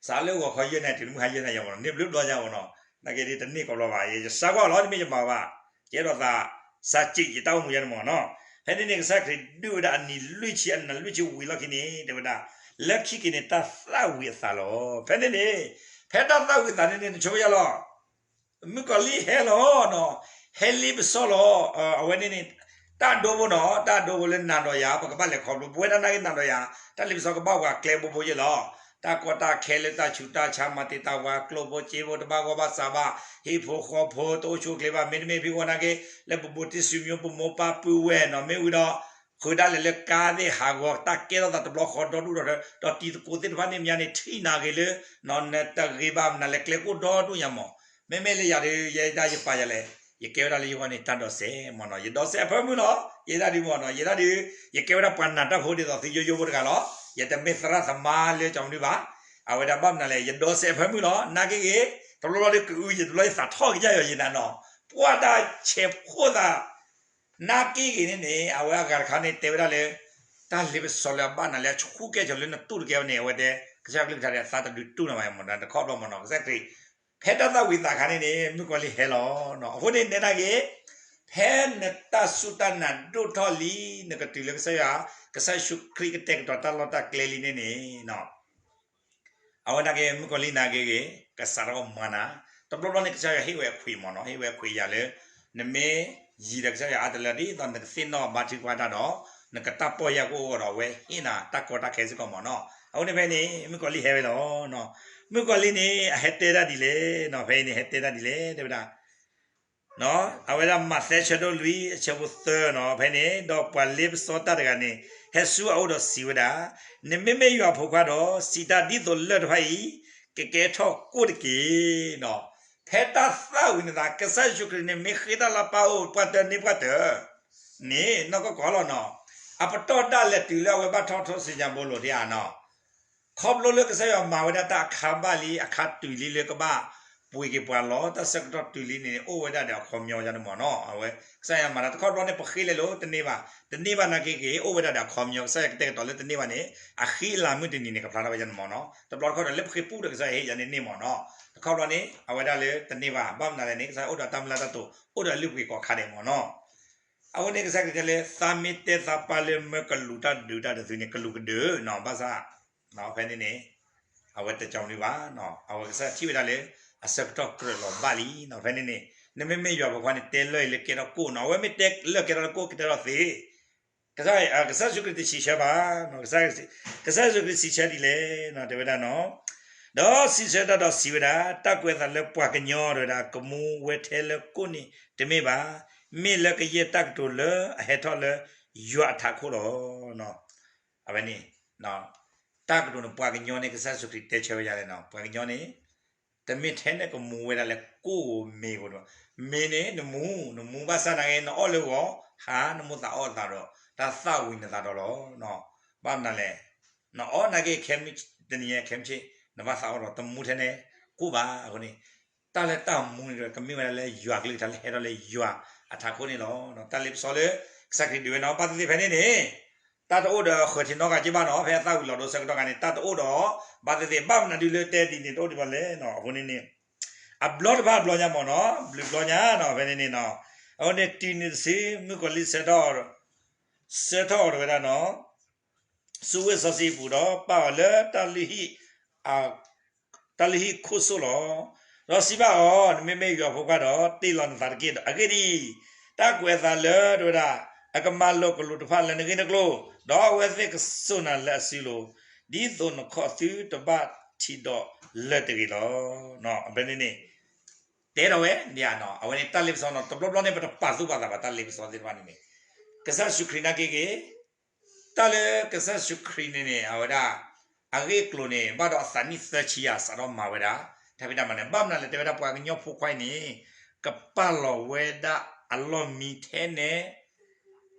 စးလၢဂီၤခီယဲၢ်နၣ်တုၤမုၢ်ဟါယဲၢ်နၣ်ယဲမ့ၢ်နီၤ န့ၢ်ဘျုးဘျီယဲမ့ၢ်နီၤ နာ်က့ဒ်တန့ၢ်ကိးဘျီဘၣ် ယစါကွၢ်လီၤ တမ့ၢ်ယမၤဘၣ် ယအဲၣ်ဒိးသး စးစံးယတၢ်အိၣ်မူယဲန့ၣ်မ့ၢ်နီၤ ဖဲန့ၣ်န့ၣ် ကစၢ်ခရံာ်ဒုၣ်ဝဲဒၣ်အနံၤလွံၢ်ဆံ အနၤလွံၢ်ဆံဝံၤလီၢ်ခံန့ၣ် တဲဝဲဒၣ် လၢခံက့ၤန့ၣ် တၢ်သၣ်ဝံၤအသးလီၤ ဖဲန့ၣ်န့ၣ် ဖဲတၢ်သၣ်ဝံၤအသးန့ၣ်န့ၣ် နဆိကမိၣ်ယဲလီၤ မုၣ်ကီၤလံၢ်ဟဲလီၤနီၤ ဟဲလ့ပစီလီၤ အဝဲန့ၣ်န့ၣ် တၢ်ဒိဖိနီၤ တၢ်ဒိဖိလၢနၤဒီးယၤ ပကဘၣ်လဲၤခီဖျိ ပဝဲဒၣ်နာ်က့နၤဒီးယၤ တၢ်လ့ပစီကဘၣ်ပှၤကျဲဘိဘိယဲလီၤ တၢ်ကီတၢ်ခဲလၢတၢ်ဆူးတၢ်ဆါမၤတံာ်တာ်ပှၤ ကျိၣ်ဖိစ့ဖိတဘၣ်ဂီၢ်ဘၣ်စးဘၣ် ဟံၣ်ဖိဃီဖိတအိၣ်ဆူၣ်အိၣ်ချ့ဘၣ် မ့တမ့ၢ်ဖဲအံၤနာ်က့ လၢပဘူးတံၢ်စုမျိုး ပမိၢ်ပၢ်ပုၢ်ဝဲၢ်နီၤ မ့ၢ်ဝံၤဒီး ဃုာ်ဒၣ်လဲာ်လၢကါသ့ၣ်ဟးဂီၤ တၢ်ကဲထီၣ်သးတဘျီဃီဒီဒူၣ်ဒီထၢ ဒီးတံၤသကိးသ့ၣ်တဖၣ်န့ၣ်မ့ၢ်န့ၣ် ထံၣ်နၤဂ့ၤလၢ နတဂ့ၤဘၣ်မနုၤလဲၣ် ကျဲကအိၣ်ဒီဒူၣ်ညါမး မ့မ့ၢ်လၢယၤဒီး ယဲဒၣ်ယပာ်ယၤလဲၣ် ယကဲဝဲဒၣ်လၢယဂီၢ်န့ၣ် တၢ်ဒိးစဲးမ့ၢ်နီၤ ယဒိးစဲးအဖၢမုၢ်လီၤ ယဲဒၣ်ဒုးမ့ၢ်နီၤ ယဲဒၣ်ဒုး ယကဲဝဲဒၣ်ပှၤနၢ်တၢ်ဖိဒ်သိးသုယိယိဖိတဂၤလီၤ ယတမ့ၢ်သရၣ်သမါလၢကၠီမနုၤဘၣ် အဝဲဒၣ်ဘၣ်မနုၤလဲၣ် ယဒိးစဲးအဖၢမုၢ်လီၤ နာ်က့ဂ့ၤ, တဘျီဘျီဒီးကအုယတဘျီယသးထီၣ်ကယၢ်ယီၤယနၤနီၤ, ပှၢ်တၢ်ဆဲးဖိသး နာ်က့ဂ့ၤန့ၣ်န့ၣ် အဝဲအဂၤတခါန့ၣ် တဲဝဲဒၣ်လၢ တၢ်လ့ပစီလၢအဘၣ်နၤလၢအဆူၣ်ကဲၣ်ဆိးလၢနတူၢ်တကဲဝဲန့ၣ် အဝဲတဲ ကစၢ်ယွၤကလုၢ်ကထါဒီးအသးတဒုတူၢ်နၤဘၣ်မ့ၢ်နီၤ တခီဘျီမ့ၢ်နီၤ ကစၢ်ခရံာ် ဖဲတၢ်သၣ်ဝံၤသးခါန့ၣ်န့ၣ် မုၣ်ကီၤလံၢ်ဟဲလီၤ. အဃိန့ၣ်နဲဒၣ်ဂ့ၤ ဖဲနတၢ်စူၢ်တၢ်နာ်ဒိၣ်ထီၣ်လံ နကတုၤလၢကစၢ်ယွၤ ကစၢ်ယ့ၣ်ၡူးခရံာ်ကတဲာ်ကတီၤတၢ်လီၢ်တၢ်ကျဲလံန့ၣ်န့ၣ် အဝဲနာ်က့ မုၣ်ကီၤလံၢ်နာ်က့ဂ့ၤ ကစးထီၣ်မၤနၤ, တဘျီဘျီန့ၣ် ကစၢ်ယွၤဟ့ၣ်ဝဲအခွံမ့ၢ်နီၤ ဟ့ၣ်ဝဲအခွံယၤလၢ နမ့ၢ်ယံၤဒီးကစၢ်ယွၤအါတလၢ ဒ်သိးနကသ့ၣ်နီၣ်ဘါထုကဖၣ်တၢ်ဒီး နကတၢ်ပီၢ်ယၢ်ကအိၣ်အဂီၢ်ဒီး အဝဲဟ့ၣ်နၤတၢ်ကီတၢ်ခဲစ့ၢ်ကီးမ့ၢ်နီၤ. အဃိန့ၣ်ဖဲန့ၣ် မုၣ်ကီၤလံၢ်ဟဲဝဲလီၤ. မုၣ်ကီၤလံၢ်န့ၣ် အဟဲတဲတၢ်ဒ်လဲၣ်နီၤ ဖဲအံၤန့ၣ် ဟဲတဲတၢ်ဒ်လဲၣ် တဲဝဲဒၣ် အဝဲဒၣ်မးသဲဆၢဒိၣ်လွံၢ်အဆၢဖိသၢနီၤ ဖဲန့ၣ် ဒီးပှၤလ့ပစီတၢ်တဂၤန့ၣ် ဟဲဆူအအိၣ်ဒီးစံးဝဲဒၣ်, နမ့မ့ၢ်ယွၤဖိခွါဒီး စံးတၢ်ဒ်သိးလၢၢ်တဖၣ်အံၤ ကကဲထီၣ်ကိၣ်တက့ၢ်နီၤ. ဖဲတၢ်သၣ်ဝံၤနသး ကစၢ်ယ့ၣ်ၡူးခရံာ်န့ၣ် မ့ၢ်ဃ့တၢ်လၢပၢ်အိၣ် ပှၢ်တၢၢ်န့ၢ်ပှၢ်တၢၢ်န့ၣ် နီၢ်ကီၢ်ကီၢ်လီၤနီၤ. အပတီၢ်ဒၣ်လဲာ်တုၤလၢအဝဲဘၣ်ထီၣ်ထီၣ်စံၣ်ညါဘိလိာ်ဒံးဧါနီၤ ခီဖျိလၢကစၢ်ယွၤမၤဝဲဒၣ်တၢ်အခါဘၣ်လံ အခါတုၤလံလၢကဘၣ်ပှ့ၤက့ၤပှၤလီၤ တၢ်ဆၢကတီၢ်တုၤလံန့ၣ် အိၣ်ဝဲဒၣ်ဒီးအခီပညီယါန့ၣ်မ့ၢ်နီၤ. အဝဲကစၢ်ယွၤမၤတၢ်တခီဘျီန့ၣ် ပဃ့လဲၤလိာ်တန့ၢ်ဘၣ် တန့ၢ်ဘၣ်နာ်က့ဂ့ၤ အိၣ်ဝဲဒၣ်ဒီးအခီပညီ ကစၢ်ယွၤကတဲာ်ကတီၤလၢတန့ၢ်ဘၣ်န့ၣ် အဃံအလၤမုၢ်တနံၤန့ၣ် ကဖျါထီၣ်ဝဲယါန့ၣ်မ့ၢ်နီၤ. တဘျီတခီၣ်ဒီးလၢပဃ့ပူၣ်ဒီးကစၢ်ယွၤဟ့ၣ်ယါန့ၣ်န့ၢ်မ့ၢ်နီၤ. တခီဘျီန့ၣ် အဝဲဒၣ်လၢတန့ၢ်ဘၣ် ဘၣ်မနုၤလဲၣ်န့ၣ် ကစၢ်ယွၤအိၣ်ဒီးတၢ်မုၢ်လၢ်တၢ်တိာ် အိၣ်ဒီးအလုၢ်အပှ့ၤကိးခါဒဲးမ့ၢ်နီၤ. အဃိန့ၣ် ကစၢ်ခရံာ်တဲလၢ သးမ့ၢ်တဲသးပၢ်လၢမၢကလူးတၢ်ဒုးတၢ်ဒုးသုန့ၣ် ကလူးကဒုးနီၤ ဘၣ်ဆၣ် ဖဲန့ၣ်န့ၣ် အဝဲတကီမနုၤဘၣ်နီၤ အဝဲကစၢ်ထံၣ်ဝဲဒၣ်လၢ အဆၢကတီၢ်ကြၢးလီၤဘၣ်လံနီၤ ဖဲန့ၣ်န့ၣ် နမ့မ့ၢ်ယွၤဖိခွါန့ၣ် တဲလၢၢ်အံၤလၢကဲထီၣ်ကိၣ်နီၤ အဝဲမ့ၢ်တဲလၢၢ်ကဲထီၣ်ကိၣ်ကတဲထီၣ်သ့ ကစၢ် ကစၢ်ယ့ၣ်ၡူးခရံာ်တစံးဆၢဘၣ်, ကစၢ်ယ့ၣ်ၡူးခရံာ်စံးဆၢဒ်လဲၣ်နီၤ တဲဝဲဒၣ်နီၤ, ဒီးစံးဆၢတၢ်ဒီးစံးဝဲဒၣ်, တၢ်ကွဲးအသးလၢပှၤကညီတဲဝဲဒၣ် ကမူဝဲထဲလၢကိၣ်န့ၣ်တမ့ၢ်ဘၣ်, မ့ၢ်လၢကယဲၢ်တၢ်ကတိၤလၢအဟဲထီၣ်လၢယွၤအထးခိၣ်လီၤ. အဝဲန့ၣ် တၢ်ကတိၤန့ၣ် ပှၤကညီန့ၣ် ကစၢ်ယ့ၣ်ၡူးခရံာ�တဲဆၢဝဲဒၣ်လဲၣ်နီၤ, ပှၤကညီန့ၣ် တမ့ၢ်ထဲန့ၣ်ကမူဝဲဒၣ်လၢကိၣ်ဧိၤမ့ၤဧိၤ, မ့ၢ်န့ၣ်နမူ, နမူဘၣ်ဆၣ်နာ်က့ နအီၣ်လၢဂီၤ, ဟါ နမိၣ်သးအီၣ်သးဒီး တၢ်သၣ်ဝံၤနသးဒီးလီၤ. ဘၣ်မနုၤလဲၣ်, နအီၣ်နာ်က့ ခဲမုၢ်တနံၤညါ ခဲမုၢ်ဆ့ၣ် နဘၣ်သးအီၣ်ဒီး တမူထဲန့ၣ်ကိၣ်ဘၣ်. အဃိန့ၣ် တၢ်လၢတၢ်မူန့ၣ် ကမ့ၢ်ဝဲဒၣ်လၢယွၤကလုၢ်ကထါလၢဟဲထီၣ်လၢယွၤအထးခိၣ်န့ၣ်လီၤ. တၢ်လ့ပစီလၢ ကစၢ်ခရံာ်ဒုးဝဲနီၤ, ဘၣ်သ့ၣ်သ့ၣ်ဖဲန့ၣ်န့ၣ် တၢ်တအိၣ်ဒီးဃၢၤထံးနီတဂၤက့ဘၣ်နီၤ, ဖဲအသၣ်ဝံၤလီၤဒိဆၢကတီၢ်ခါန့ၣ် တၢ်တအိၣ်ဒီး ဘၣ်သ့ၣ်သ့ၣ် ဘၣ်မနုၤဒုးလၢတဲဒ်န့ၣ်တအိၣ်ဒံးဘၣ်လဲၣ်နီၤ. အဃိန့ၣ်န့ၣ် အဘျီတဖၣ်အဘျီညါမ့ၢ်နီၤ, ဘျုးဘျီညါနီၤ, ဖဲန့ၣ်န့ၣ်နီၤ, အဃိန့ၣ်တုၤနုၤတစု မုၣ်ကီၤလံၢ်ဆၢထၢၣ်အီၤ, ဆၢထၢၣ်အီၤတဝဲဒၣ်နီၤ ဆူဝ့ၢ်စီဆှံအပူၤဒီး ပာ်အီၤလၢတၢ်လုၢ်ဟံၣ်, တၢ်လုၢ်ဟံၣ်ခိၣ်စိၣ်လီၤ. ဒီးစံးဘၣ်အီၤ, နမ့မ့ၢ်ယွၤဖိခွါဒီး တ့ၢ်လီၤနသးတက့ၢ်. ဒီးအဂ့ၢ်ဒ်အံၤ, တၢ်ကွဲးအသးလၢတဝဲဒၣ် အကမၤလိာ်ကလူးတဖၣ်လၢနဂ့ၢ်နကျိာ်, ဒီးအဝဲသ့ၣ်ကစိာ်နၤလၢအစုလိၤ, ဒ်သိးနခီၣ်သုတဘၣ်ထံးဒီးလၢၢ်တဂ့ၤလီၤ. ဖဲန့ၣ်န့ၣ် တဲဒီးဝဲဒၣ်နီၤ, အဝဲန့ၣ်တၢ်လ့ပစီနီၤ, တဘျီဘျီန့ၣ် ပတပာ်သူၣ်ပာ်သးဘၣ်တၢ်လ့ပစီသ့ၣ်တဖၣ်န့ၣ်န့ၣ်, ကစၢ်ယ့ၣ်ၡူးခရံာ်နာ်က့ဂ့ၤ, တၢ်လၢကစၢ်ယ့ၣ်ၡူးခရံာ်န့ၣ်န့ၣ် အဝဲဒၣ် အဂ့ၢ်အကျိၤန့ၣ် ဘၣ်ဒီးအသးနံၣ်သၢဆံယၤ စးထီၣ်မၤဝဲဒၣ် တၢ်ဖံးတၢ်မၤန့ၣ်, ဘၣ်မနုၤလဲၣ် တဲဝဲဒၣ်ပှၤကညီဖိခွါအံၤန့ၣ် ကပာ်လီၤဝဲဒၣ်အလီၢ်မံထဲန့ၣ်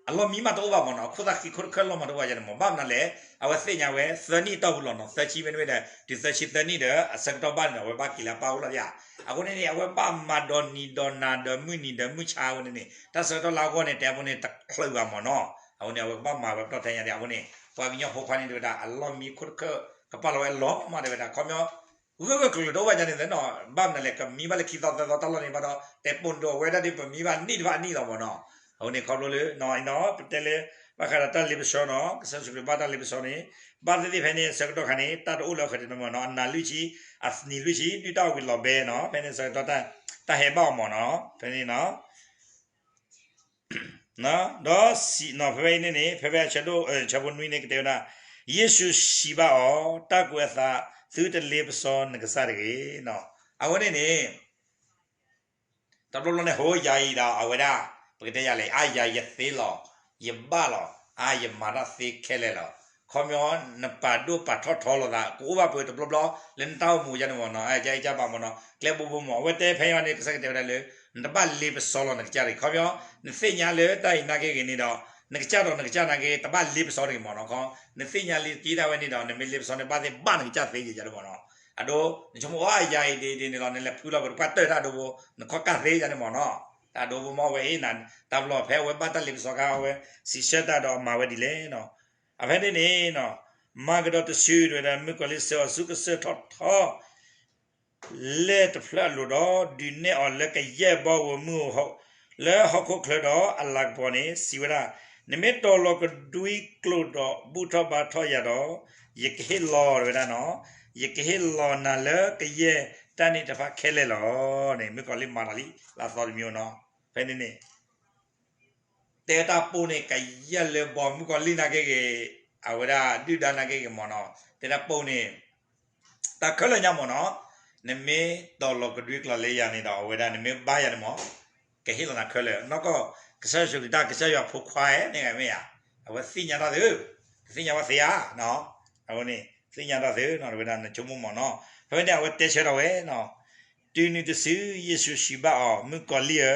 အလီၢ်မံမးတအိၣ်ဘၣ်မ့ၢ်နီၤ, အခိၣ်သၣ်ဃံးခိၣ်တခၢၣ်လီၤမးတအိၣ်ဘၣ်ယါန့ၣ်မ့ၢ်, ဘၣ်မနုၤလဲၣ်, အဝဲသ့ၣ်ညါဝဲ သၢနံၣ်အတီၢ်ပူၤလီၤနီၤ, သၢဆံမ့တမ့ၢ်ဒီး တုၤသၢဆံသၢနံၣ်ဒီး အဆၢကတီၢ်ဘၣ်န့ၣ်ဒီး အဝဲဘၣ်က့ၤလၢအပၢ်အိၣ်လီၤယါ. အဃိန့ၣ်န့ၣ် အဝဲဘၣ်မၤဒီးနံၤဒီးနၤဒီးမုၢ်နံၤဒီးမုၢ်ဆါအဃိန့ၣ်န့ၣ် တၢ်ဆၢကတီၢ်လၢအဂီၢ်န့ၣ် တဲအပူၤန့ၣ် တချုးဘၣ်မ့ၢ်နီၤ. အဃိန့ၣ် အဝဲကဘၣ်မၤဝဲပတီၢ်ထဲညါဒံး အဃိန့ၣ် ပှၤကညီဖိခွါန့ၣ်တဲဝဲဒၣ် အလီၢ်မံခိၣ်တခၢၣ် ကပာ်လီၤဝဲအလီၢ်မးတဲဝဲဒၣ် ခီပညီ ဂၢၢ်ဂၢၢ်ကျၢၤကျၢၤတအိၣ်ဘၣ်ယါန့ၣ်နီၤ, ဘၣ်မနုၤလဲၣ် ကမံဘၣ်လၢခံသီသၢသီတၢ်လီၢ်န့ၣ်ဘၣ်ဒီး တဲပိာ်ဒိးဝဲဒၣ်ဒီး ပမံဘၣ်နံၣ်တဖၣ်အနံၣ်လီၤမ့ၢ်နီၤ. အဃိန့ၣ် ခီဖျိလၢ ပတဲလၢ ဘၣ်ဃးဒီးတၢ်လ့ပစီနီၤ, ကစၢ်ယ့ၣ်ၡူးခရံာ်ဘၣ်တၢ်လ့ပစီန့ၣ် ဘၣ်သ့ၣ်သ့ၣ်ဖဲန့ၣ် အဆၢကတီၢ်ခါန့ၣ် တၢ်တအိၣ်လၢအဃၢၤတနီၤမ့ၢ်နီၤ, အနၤလွံၢ်ဆံ, အနံၤလွံၢ်ဆံ ဒုၣ်တၢ်ဝံၤလီၤဘဲနီၤ, ဖဲန့ၣ်အဆၢကတီၢ် တၢ်ဟဲဘၣ်အီၤမ့ၢ်နီၤ, ဖဲန့ၣ်နီၤ ဒီးစံးနီၤ ဖဲဖဲအံၤန့ၣ်န့ၣ် ဖဲဖဲအဆၢဒိၣ် ဆၢဖိနွံန့ၣ် ကတဲဝဲဒၣ်, ယ့ၣ်ၡူးစံးဘၣ်အီၤ, တၢ်ကွဲးအသး သုတလ့ပစီနကစၢ်တဂ့ၤနီၤ. အဃိန့ၣ်န့ၣ် တဘျီဘျီန့ၣ် ဟိယၤအံၤဒီး အဝဲဒၣ် ပကတဲယၤလဲၣ်, အါ ယၤယသ့လီၤ, ယဘၣ်လီၤ, အါ ယမၤတၢ်သ့ခဲလၢာ်လီၤ. ခီပညီ နပာ်ဒိၣ်ပာ်ထီၣ်ထီလိာ်သး ကအိၣ်ဘၣ်ပှဲၤတဘျီဘျီ လၢနတၢ်အိၣ်မူယါန့ၣ်မ့ၢ်နီၤ, ကၢအံၤကၢဘၣ်မ့ၢ်နီၤ, ကျဲဘိဘိမ့ၢ် အဝဲတဲဖဲအံၤန့ၣ် ကစၢ်ခရံာ်တဲဝဲဒၣ်လၢ နတဘၣ်လ့ပစီလီၤနကစၢ်တဂ့ၤ. ခီပညီ နသ့ၣ်ညါလၢတၢ်အံၤနာ်က့ဂ့ၤန့ၣ်ဒီး နကစၢ်ဒီးနကစၢ်နာ်က့ တဘၣ်လ့ပစီတဂ့ၤမ့ၢ်နီၤ, ခီ နသ့ၣ်ညါလံတက့ဒၣ်ဝဲန့ၣ်ဒီး နမ့ၢ်လ့ပစီန့ၣ် ဘၣ်သ့ၣ်ဘၣ်နကစၢ်သ့ယဲယဲတမ့ၢ်နီၤ, အဒိ နဆိကမိၣ်အီၤယၤအံၤဒ်န့ၣ်လီၤ နလဲၤဖုလီၤ ပတပှၢ်တၢၢ်တၢ်ဒိဘိ နခီၣ်ကၢ်သ့ယဲန့ၣ်မ့ၢ်နီၤ, တၢ်ဒိဘိမ့ၢ်ဝဲအံၤ တၢ်ဘျီဖဲအဝဲဘၣ်တၢ်လ့ပစီခါ အဝဲစံးဆၢတၢ်ဒီးမၤဝဲဒ်လဲၣ်နီၤ, အဖဲန့ၣ်န့ၣ် မၤကဒီးတစုဒ်ဝဲဒၣ် မုၣ်ကီၤလံၢ်ဆှၢအီၤဆူကစၢၢ်ထီၣ်ထီ လဲၢ်တဖျၢၣ်အလိၤဒီး ဒုးနဲၣ်အီၤလၢကယဲၢ်ဘီဧိၤမုၢ်ဧိၤ လၢဟီၣ်ခိၣ်ချၢဒီးအလၤကပီၤန့ၣ် စံးဝဲဒၣ်, နမ့ၢ်တီၤလီၤကဒွံကျိာ်ဒီးဘူၣ်ထီၣ်ဘါထီၣ်ယၤဒီး ယကဟ့ၣ်လီၤဝဲဒၣ်နီၤ, ယကဟ့ၣ်လီၤနၤလၢကယဲၢ်တၢ်န့ၣ်တဖၣ်ခဲလၢာ်လီၤန့ၣ် မုၣ်ကီၤလံၢ်မၤတၢ်လံ လၢအသီတမံၤနီၤ, ဖဲန့ၣ်န့ၣ် တဲတၢ်ပိၢ်န့ၣ် ကယဲၢ်လၢဘီမုၣ်ကီၤလံၢ်နာ်က့ဂ့ၤ, အဝဲဒၣ်ဒုၣ်ဒါနာ်က့ဂ့ၤမ့ၢ်နီၤ, တဲတၢ်ပိၢ်န့ၣ် တၢ်ခဲလၢာ်ညါမ့ၢ်နီၤ, နမ့ၢ်တီၤလီၤကဒွံကျိာ်လၢယၤန့ၣ်ဒီး အဝဲဒၣ်နမ့ၢ်ဘါယၤန့ၣ်မ့ၢ် ကဟ့ၣ်လီၤနၤခဲလၢာ်, နီၢ်ကီၢ် ကစၢ်ယ့ၣ်ၡူးခရံာ်တၢ်ကစၢ်ယွၤဖိခွါဧါန့ၣ်မ့ၢ်ဧါ, အဝဲသ့ၣ်ညါတၢ်သု, တသ့ၣ်ညါဘၣ်သ့ဧါ, အဝဲန့ၣ် သ့ၣ်ညါတၢ်သုနီၤ, တဝဲဒၣ်နဆိကမိၣ်မ့ၢ်နီၤ, ဖဲဝဲန့ၣ် အဝဲတဲဆၢထီၣ်ဝဲနီၤ တုၤနုၤတစု ယ့ၣ်ၡူးစံးဘၣ်အီၤ, မုၣ်ကီၤလံၢ်ဧ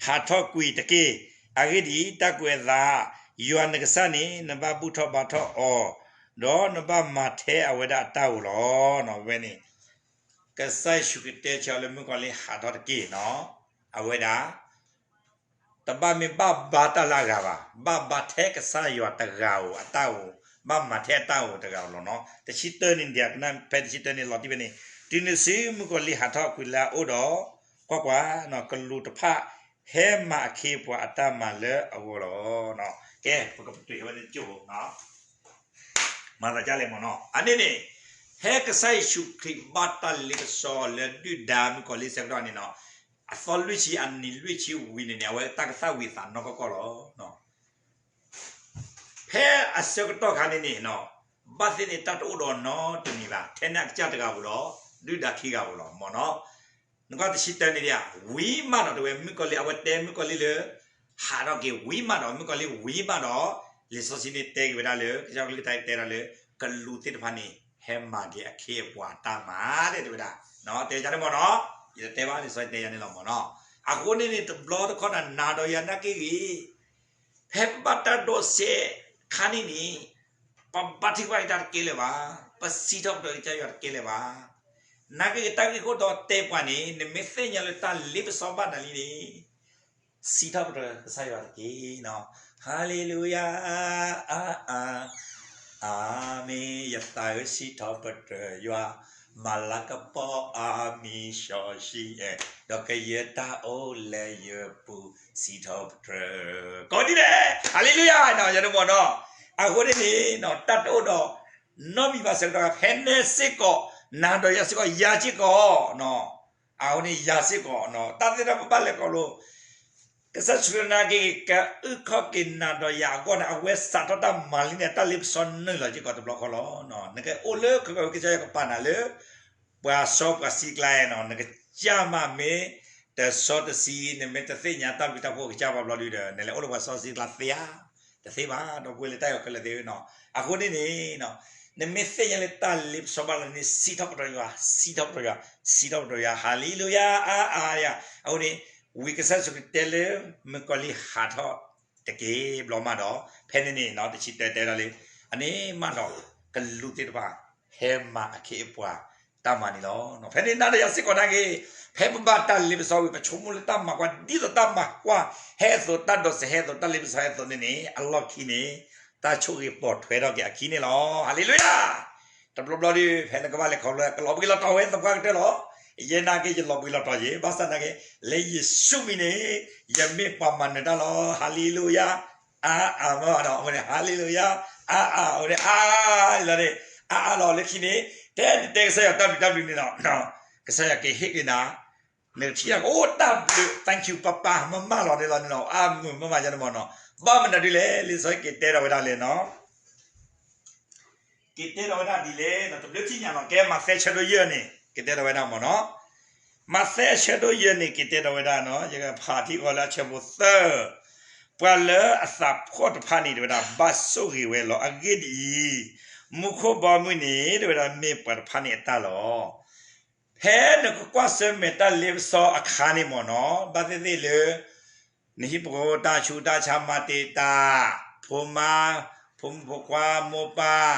ၢ, ဟးထီၣ်ကွံာ်တက့ၢ်. အဂ့ၢ်ဒ်အံၤ, တၢ်ကွဲးအသး, ယွၤနကစၢ်န့ၣ် နဘၣ်ဘူၣ်ထီၣ်ဘါထီၣ်အီၤ, ဒီးနဘၣ်မၤထဲအဝဲဒၣ်အတၢ်ဧိၤလီၤ. ဝဲန့ၣ် ကစၢ်ယ့ၣ်ၡူးခရံာ်တဲဆၢအီၤလၢမုၣ်ကီၤလံၢ်ဟးထီၣ်တက့ၢ်နီၤ, အဝဲဒၣ် တဘၣ်မ့ၢ်ဘၣ်ဘါတၢ်လၢအဂၤဘၣ်, ဘၣ်ဘါထဲကစၢ်ယွၤတဂၤဧိၤအတၢ်ဧိၤ, ဘၣ်မၤထဲအတၢ်ဧိၤတဂၤဧိၤလီၤနီၤ. တဆံတၢန့ၣ်ဒ်အကနၣ်ဖဲတဆံတၢန့ၣ်လီၤတံၢ်ဖဲန့ၣ်, တုၤနုၤတစု မုၣ်ကီၤလံၢ်ဟးထီၣ်ကွံာ်လၢအအိၣ်ဒီး, ကွၢ်ကွၢ်, ကလူးတဖၣ်ဟဲမၤအခ့အပှၤအတၢ်မၤလၢအဂီၢ်လီၤ. ကဲ ပကပတုာ်ဝဲန့ၣ်ကၠိၣ်ဖိ မၤသးဒ်လဲၣ်မ့ၢ်နီၤ, အန့ၣ်န့ၣ် ဖဲကစၢ်ယ့ၣ်ၡူးခရံာ်ဘၣ်တၢ်လ့ပစီလၢဒုၣ်ဒါမုၣ်ကီၤလံၢ်ဆၢကတီၢ်န့ၣ်နီၤ, အသီလွံၢ်ဆံအနံၤလွံၢ်ဆံဝံၤန့ၣ်န့ၣ် အဝဲတၢ်ကသၣ်ဝံၤသးနီၢ်ကီၢ်ကီၢ်လီၤ. ဖဲအဆၢကတီၢ်ခါန့ၣ်န့ၣ်နီၤ, ဘၣ်သ့ၣ်န့ၣ်တၢ်တအိၣ်ဒီးနီတမံၤဘၣ်, ထဲန့ၣ်အကစၢ်တဂၤဧိၤဒီး ဒုၣ်ဒါခံဂၤဧိၤလီၤမ့ၢ်နီၤ. နကွၢ်တဆံတၢန့ၣ်ဒ်, ဝံၤမးဒီးတဝဲမုၣ်ကီၤလံၢ် အဝဲတဲမုၣ်ကီၤလံၢ်လၢ ဟးထီၣ်က့ၤဝံၤမးဒီး မုၣ်ကီၤလံၢ်ဝံၤမးဒီး, လံာ်စီဆှံန့ၣ်တဲက့ၤဝဲဒၣ်လၢ ကစၢ်ကလုၢ်ကထါတဲဒၣ်လၢ ကလူးသ့ၣ်တဖၣ်န့ၣ် ဟဲမၤက့ၤအခ့အပှၤတၢ်မၤ တဲဝဲဒၣ်, တဲယၤန့ၣ်မ့ၢ်နီၤ, ယတတဲဘၣ် လံာ်စီဆှံတဲယၤန့ၣ်လီၤမ့ၢ်နီၤ. အဃိန့ၣ်န့ၣ် တဘျီတခီၣ်နၤ နၤဒီးယၤနာ်က့ဂ့ၤ ဖဲပဘၣ်တၢ်ဒိးစဲးခါန့ၣ်န့ၣ်, ပဘါထုကဖၣ်က့ၤတၢ်တကဲလၢၤဘၣ်, ပစံးထီၣ်ပတြၢၤကစၢ်ယွၤတကဲလၢၤဘၣ်. နာ်က့ဂ့ၤ တၢ်ဂ့ၢ်ခိၣ်တီတဲပှၤန့ၣ် နမ့ၢ်သ့ၣ်ညါလၢတၢ်လ့ပစီဘၣ်နၤလံန့ၣ်, စံးထီၣ်ပတြၢၤကစၢ်ယွၤတက့ၢ်နီၤ. ဟၤလ့လူယၤ, အါအါ, အၤမ့ၣ်, ယသးဧၢ စံးထီၣ်ပတြၢၤယွၤ, မၤလၤကပီၤအါမံၤစီဆှံ, ဒီးကယဲၢ်တၢ်အိၣ်လၢယပူၤ စံးထီၣ်ပတြၢၤ, ကိးဒ်လဲၣ်, ဟၤလ့လူယၤ, ယၤန့ၣ်မ့ၢ်နီၤ. အဃိန့ၣ်န့ၣ် တၢ်တအိၣ်ဒီးနီတမံၤဘၣ်ဆၢကတီၢ် ဖဲန့ၣ်စ့ၢ်ကီး, နၤဒီးယၤစ့ၢ်ကီး ယၤစ့ၢ်ကီး အဃိန့ၣ်ယၤစ့ၢ်ကီး တၢ်သ့ၣ်တဖၣ်ပဘၣ်လဲၤခီဖျိ ကစၢ်ယ့ၣ်ၡူးခရံာ်နာ်က့ဂ့ၤ ကအုၣ်ခီၣ်က့ၤနၤဒီးယၤအဂီၢ်န့ၣ် အဝဲစးထီၣ်တၢ်မၤလံန့ၣ် တၢ်လ့ပစီနုာ်လီၤစ့ၢ်ကီးတဘျီဃီလီၤ. နကအိၣ်လၢခီကီၢ် ကစၢ်ယွၤကပာ်နၤလၢ ပှၤစီပှၤဆှံကျါနီၤ, နကစၢ်မးမ့ၢ်တစီတဆှံ နမ့ၢ်တသ့ၣ်ညါတၢ်ဘျုးတၢ်ဖှိၣ်ကစၢ်ဘၣ်ဘျီဒုဒီး နလဲၤအိၣ်လၢပှၤစီဆှံကျါသ့ဧါ, တသ့ဘၣ်, ဒီပုၢ်ဝဲၢ်လၢတၢ်အဲၣ်ခဲလၢာ်သ့ၣ်ဧၢနီၤ. အဃိန့ၣ်န့ၣ် နမ့ၢ်သ့ၣ်ညါလၢတၢ်လ့ပစီဘၣ်နၤန့ၣ် စံးထီၣ်ပတြၢၤယွၤ, စံးထီၣ်ပတြၢၤယွၤ, စံးထီၣ်ပတြၢၤယွၤ, ဟၤလ့လူယၤ, အါအါယၤ. အဃိန့ၣ် ဝံၤကစၢ်ယ့ၣ်ၡူးခရံာ်တဲလၢ မုၣ်ကီၤလံၢ်ဟးထီၣ်တက့ၢ် ဘျီမးဒီး ဖဲန့ၣ်န့ၣ် တဆံတၢတဲဒၣ်လၢ အန့ၣ်မးဒီး ကလူးသ့ၣ်တဖၣ် ဟဲမၤအခ့အပှၤတၢ်မၤန့ၣ်လီၤ. ဖဲန့ၣ်နၤဒီးယၤစ့ၢ်ကီးနာ်က့ ဖဲပဘၣ်တၢ်လ့ပစီဝံၤ ပဆိကမိၣ်လၢတၢ်မၤကွၢ် ဒ်သိးတၢ်မၤကွၢ်ဟဲအသိး တၢ်ဒိးစဲးဟဲအသိး တၢ်လ့ပစီဟဲအသိးန့ၣ်န့ၣ် အလီၢ်ခံန့ၣ် တၢ်ဆိၣ်ဂ့ၤပိာ်ထွဲထီၣ်က့ၤအခံန့ၣ်လီၤ. ဟၤလ့လူယၤ. တဘျီဘျီဒီး ဖဲနကဘၣ်လဲၤခီဖျိ ကလီၤဘှံးလီၤတီၤဝဲသပှၢ်ကတၢၢ်လီၤ. ယဲနာ်က့ ယလီၤဘှံးလီၤတီၤယဲ ဘၣ်ဆၣ်နာ်က့ လၢယ့ၣ်ၡူးမံၤန့ၣ် ယမ့ၢ်ပှၤမၤနၢၤတၢ်လီၤ. ဟၤလ့လူယၤ. အါအါမးဒီး အဝဲန့ၣ် ဟၤလ့လူယၤ. အါအါ အဝဲန့ၣ် အါလီၤန့ၣ် အါအါလီၤလၢခံန့ၣ် တဲနတဲကစၢ်ယွၤတၢ်ဘျုးတၢ်ဘျုးန့ၣ်ဒီး ကစၢ်ယွၤကဟ့ၣ်က့ၤနၤ နကထံၣ်တၢ်ကအိၣ်တၢ်ဘျုး thank you ပၢ်ပၢ် မၢ်မၢ်လီၤန့ၣ်လီၤန့ၣ်လီၤ. အါမုာ်မၢ်မၢ်ယၤန့ၣ်မ့ၢ်နီၤ. ဘၣ်မနုၤဒ်လဲၣ် လံာ်စီဆှံက့ၤတဲထီၣ်ဝဲဒၣ်လဲၣ်နီၤ. က့ၤတဲထီၣ်ဝဲဒၣ်ဒ်လဲၣ်နီၤ တဘျုးထံၣ်ညါနီၤ ကဲမးသဲဆၢဒိၣ်ယဲၢ်န့ၣ် က့ၤတဲထီၣ်ဝဲဒၣ်မ့ၢ်နီၤ. မးသဲဆၢဒိၣ်ယဲၢ်န့ၣ် က့ၤတဲထီၣ်ဝဲဒၣ်နီၤ ယကဖးထံကီၢ်လၢအဆၢဖိသၢ ပှၤလၢအသးဖှီၣ်တဖၣ်န့ၣ် တဲဝဲဒၣ် ဘၣ်ဆိၣ်ဂ့ၤဝဲလီၤ. အဂ့ၢ်ဒ်အံၤ, မူခိၣ်ဘီမုၢ်န့ၣ် တဲဝဲဒၣ် မ့ၢ်ပှၤတဖၣ်န့ၣ်အတၢ်လီၤ. ဖဲနကကွၢ်ဆၢၣ်မဲာ်တၢ်လ့ပစီအခါန့ၣ်မ့ၢ်နီၤ ဘၣ်သ့ၣ်သ့ၣ်လၢ နဟံၣ်ဖိဃီဖိတၢ်ဆူးတၢ်ဆါမၤတ့ၢ်တၢ် ဖိမါ, ဖိမုၣ်ဖိခွါ, မိၢ်ပၢ်,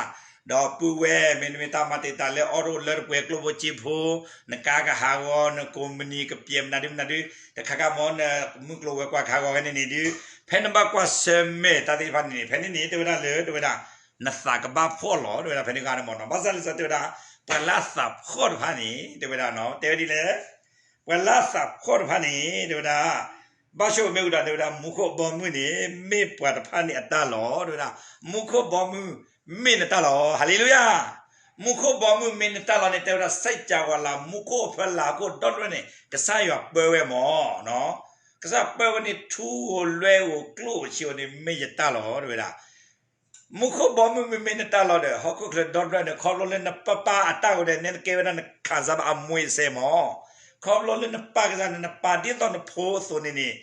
ဒီးပုၢ်ဝဲၢ်, မ့တမ့ၢ်တၢ်မၤတံာ်တာ်လၢအီၣ်တအိၣ်လၢတပှဲၤကျိၣ်ဖိစ့ဖိ, နကါကဟးဂီၤ, နကိးမုၢ်နံၤကပျဲမနုၤဒုမနုၤဒု, တခါခါမ့ၢ်နမုၢ်ကျိၤဝဲၤကွာ်ကဟးဂီၤဝဲန့ၣ်န့ၣ်ဒု, ဖဲနဘၣ်ကွၢ်ဆၢၣ်မဲာ်တၢ်သ့ၣ်တဖၣ်န့ၣ်န့ၣ် ဖဲန့ၣ်န့ၣ် တဲဝဲဒၣ်လၢ တဲဝဲဒၣ် နသးကဘၣ်ဖှီၣ်လီၤ တဲဝဲဒၣ်ဖဲန့ၣ်ဂ့ၤန့ၣ်မ့ၢ်နီၤ. ဘၣ်ဆၣ်လၢစ့ၢ်တဲဝဲဒၣ် ပှၤလၢအသးဖှီၣ်တဖၣ်န့ၣ် တဲဝဲဒၣ်နီၤ တဲဝဲဒ်လဲၣ် ပှၤလၢအသးဖှီၣ်တဖၣ်န့ၣ် တဲဝဲဒၣ် ဘၣ်ဆိၣ်မ့ၢ်ဝံၤဒီး တဲဝဲဒၣ် မူခိၣ်ဘီမုၢ်န့ၣ် မ့ၢ်ပှၤတဖၣ်န့ၣ်အတၢ်လီၤ တဲဝဲဒၣ် မူခိၣ်ဘီမုၢ်မ့ၢ်နတၢ်လီၤ ဟၤလ့လူယၤ. မူခိၣ်ဘီမုၢ်မ့ၢ်နတၢ်လီၤန့ၣ် တဲဝဲဒၣ် စၢ်ကဝၤလၤ မူခိၣ်အဖၢလၤဟီၣ်ခိၣ်ဒီတဖျၢၣ်န့ၣ် ကစၢ်ယွၤပၢဝဲမ့ၢ် ကစၢ်ပၢဝဲန့ၣ် ထူဧိၤလွဲဧိၤကျိၣ်ဧိၤစ့ဧိၤန့ၣ် မ့ၢ်ယတၢ်လီၤ တဲဝဲဒၣ် မူခိၣ်ဘီမုၢ်မ့မ့ၢ်နတၢ်လီၤဒီး ဟီၣ်ခိၣ်ချၢဒီတဖျၢၣ်န့ၣ် ခီဖျိလၢနပၢ်ပၢ်အတၢ်အိၣ်ဒီး နဲနကဲဝဲဒၣ်နခံစားဘၣ်အမွဲစဲမ့ၢ် ခီဖျိလၢနပၢ်ကစၢ်န့ၣ် နပာ်ဒ်သိးနဖိအသိးန့ၣ်န့ၣ်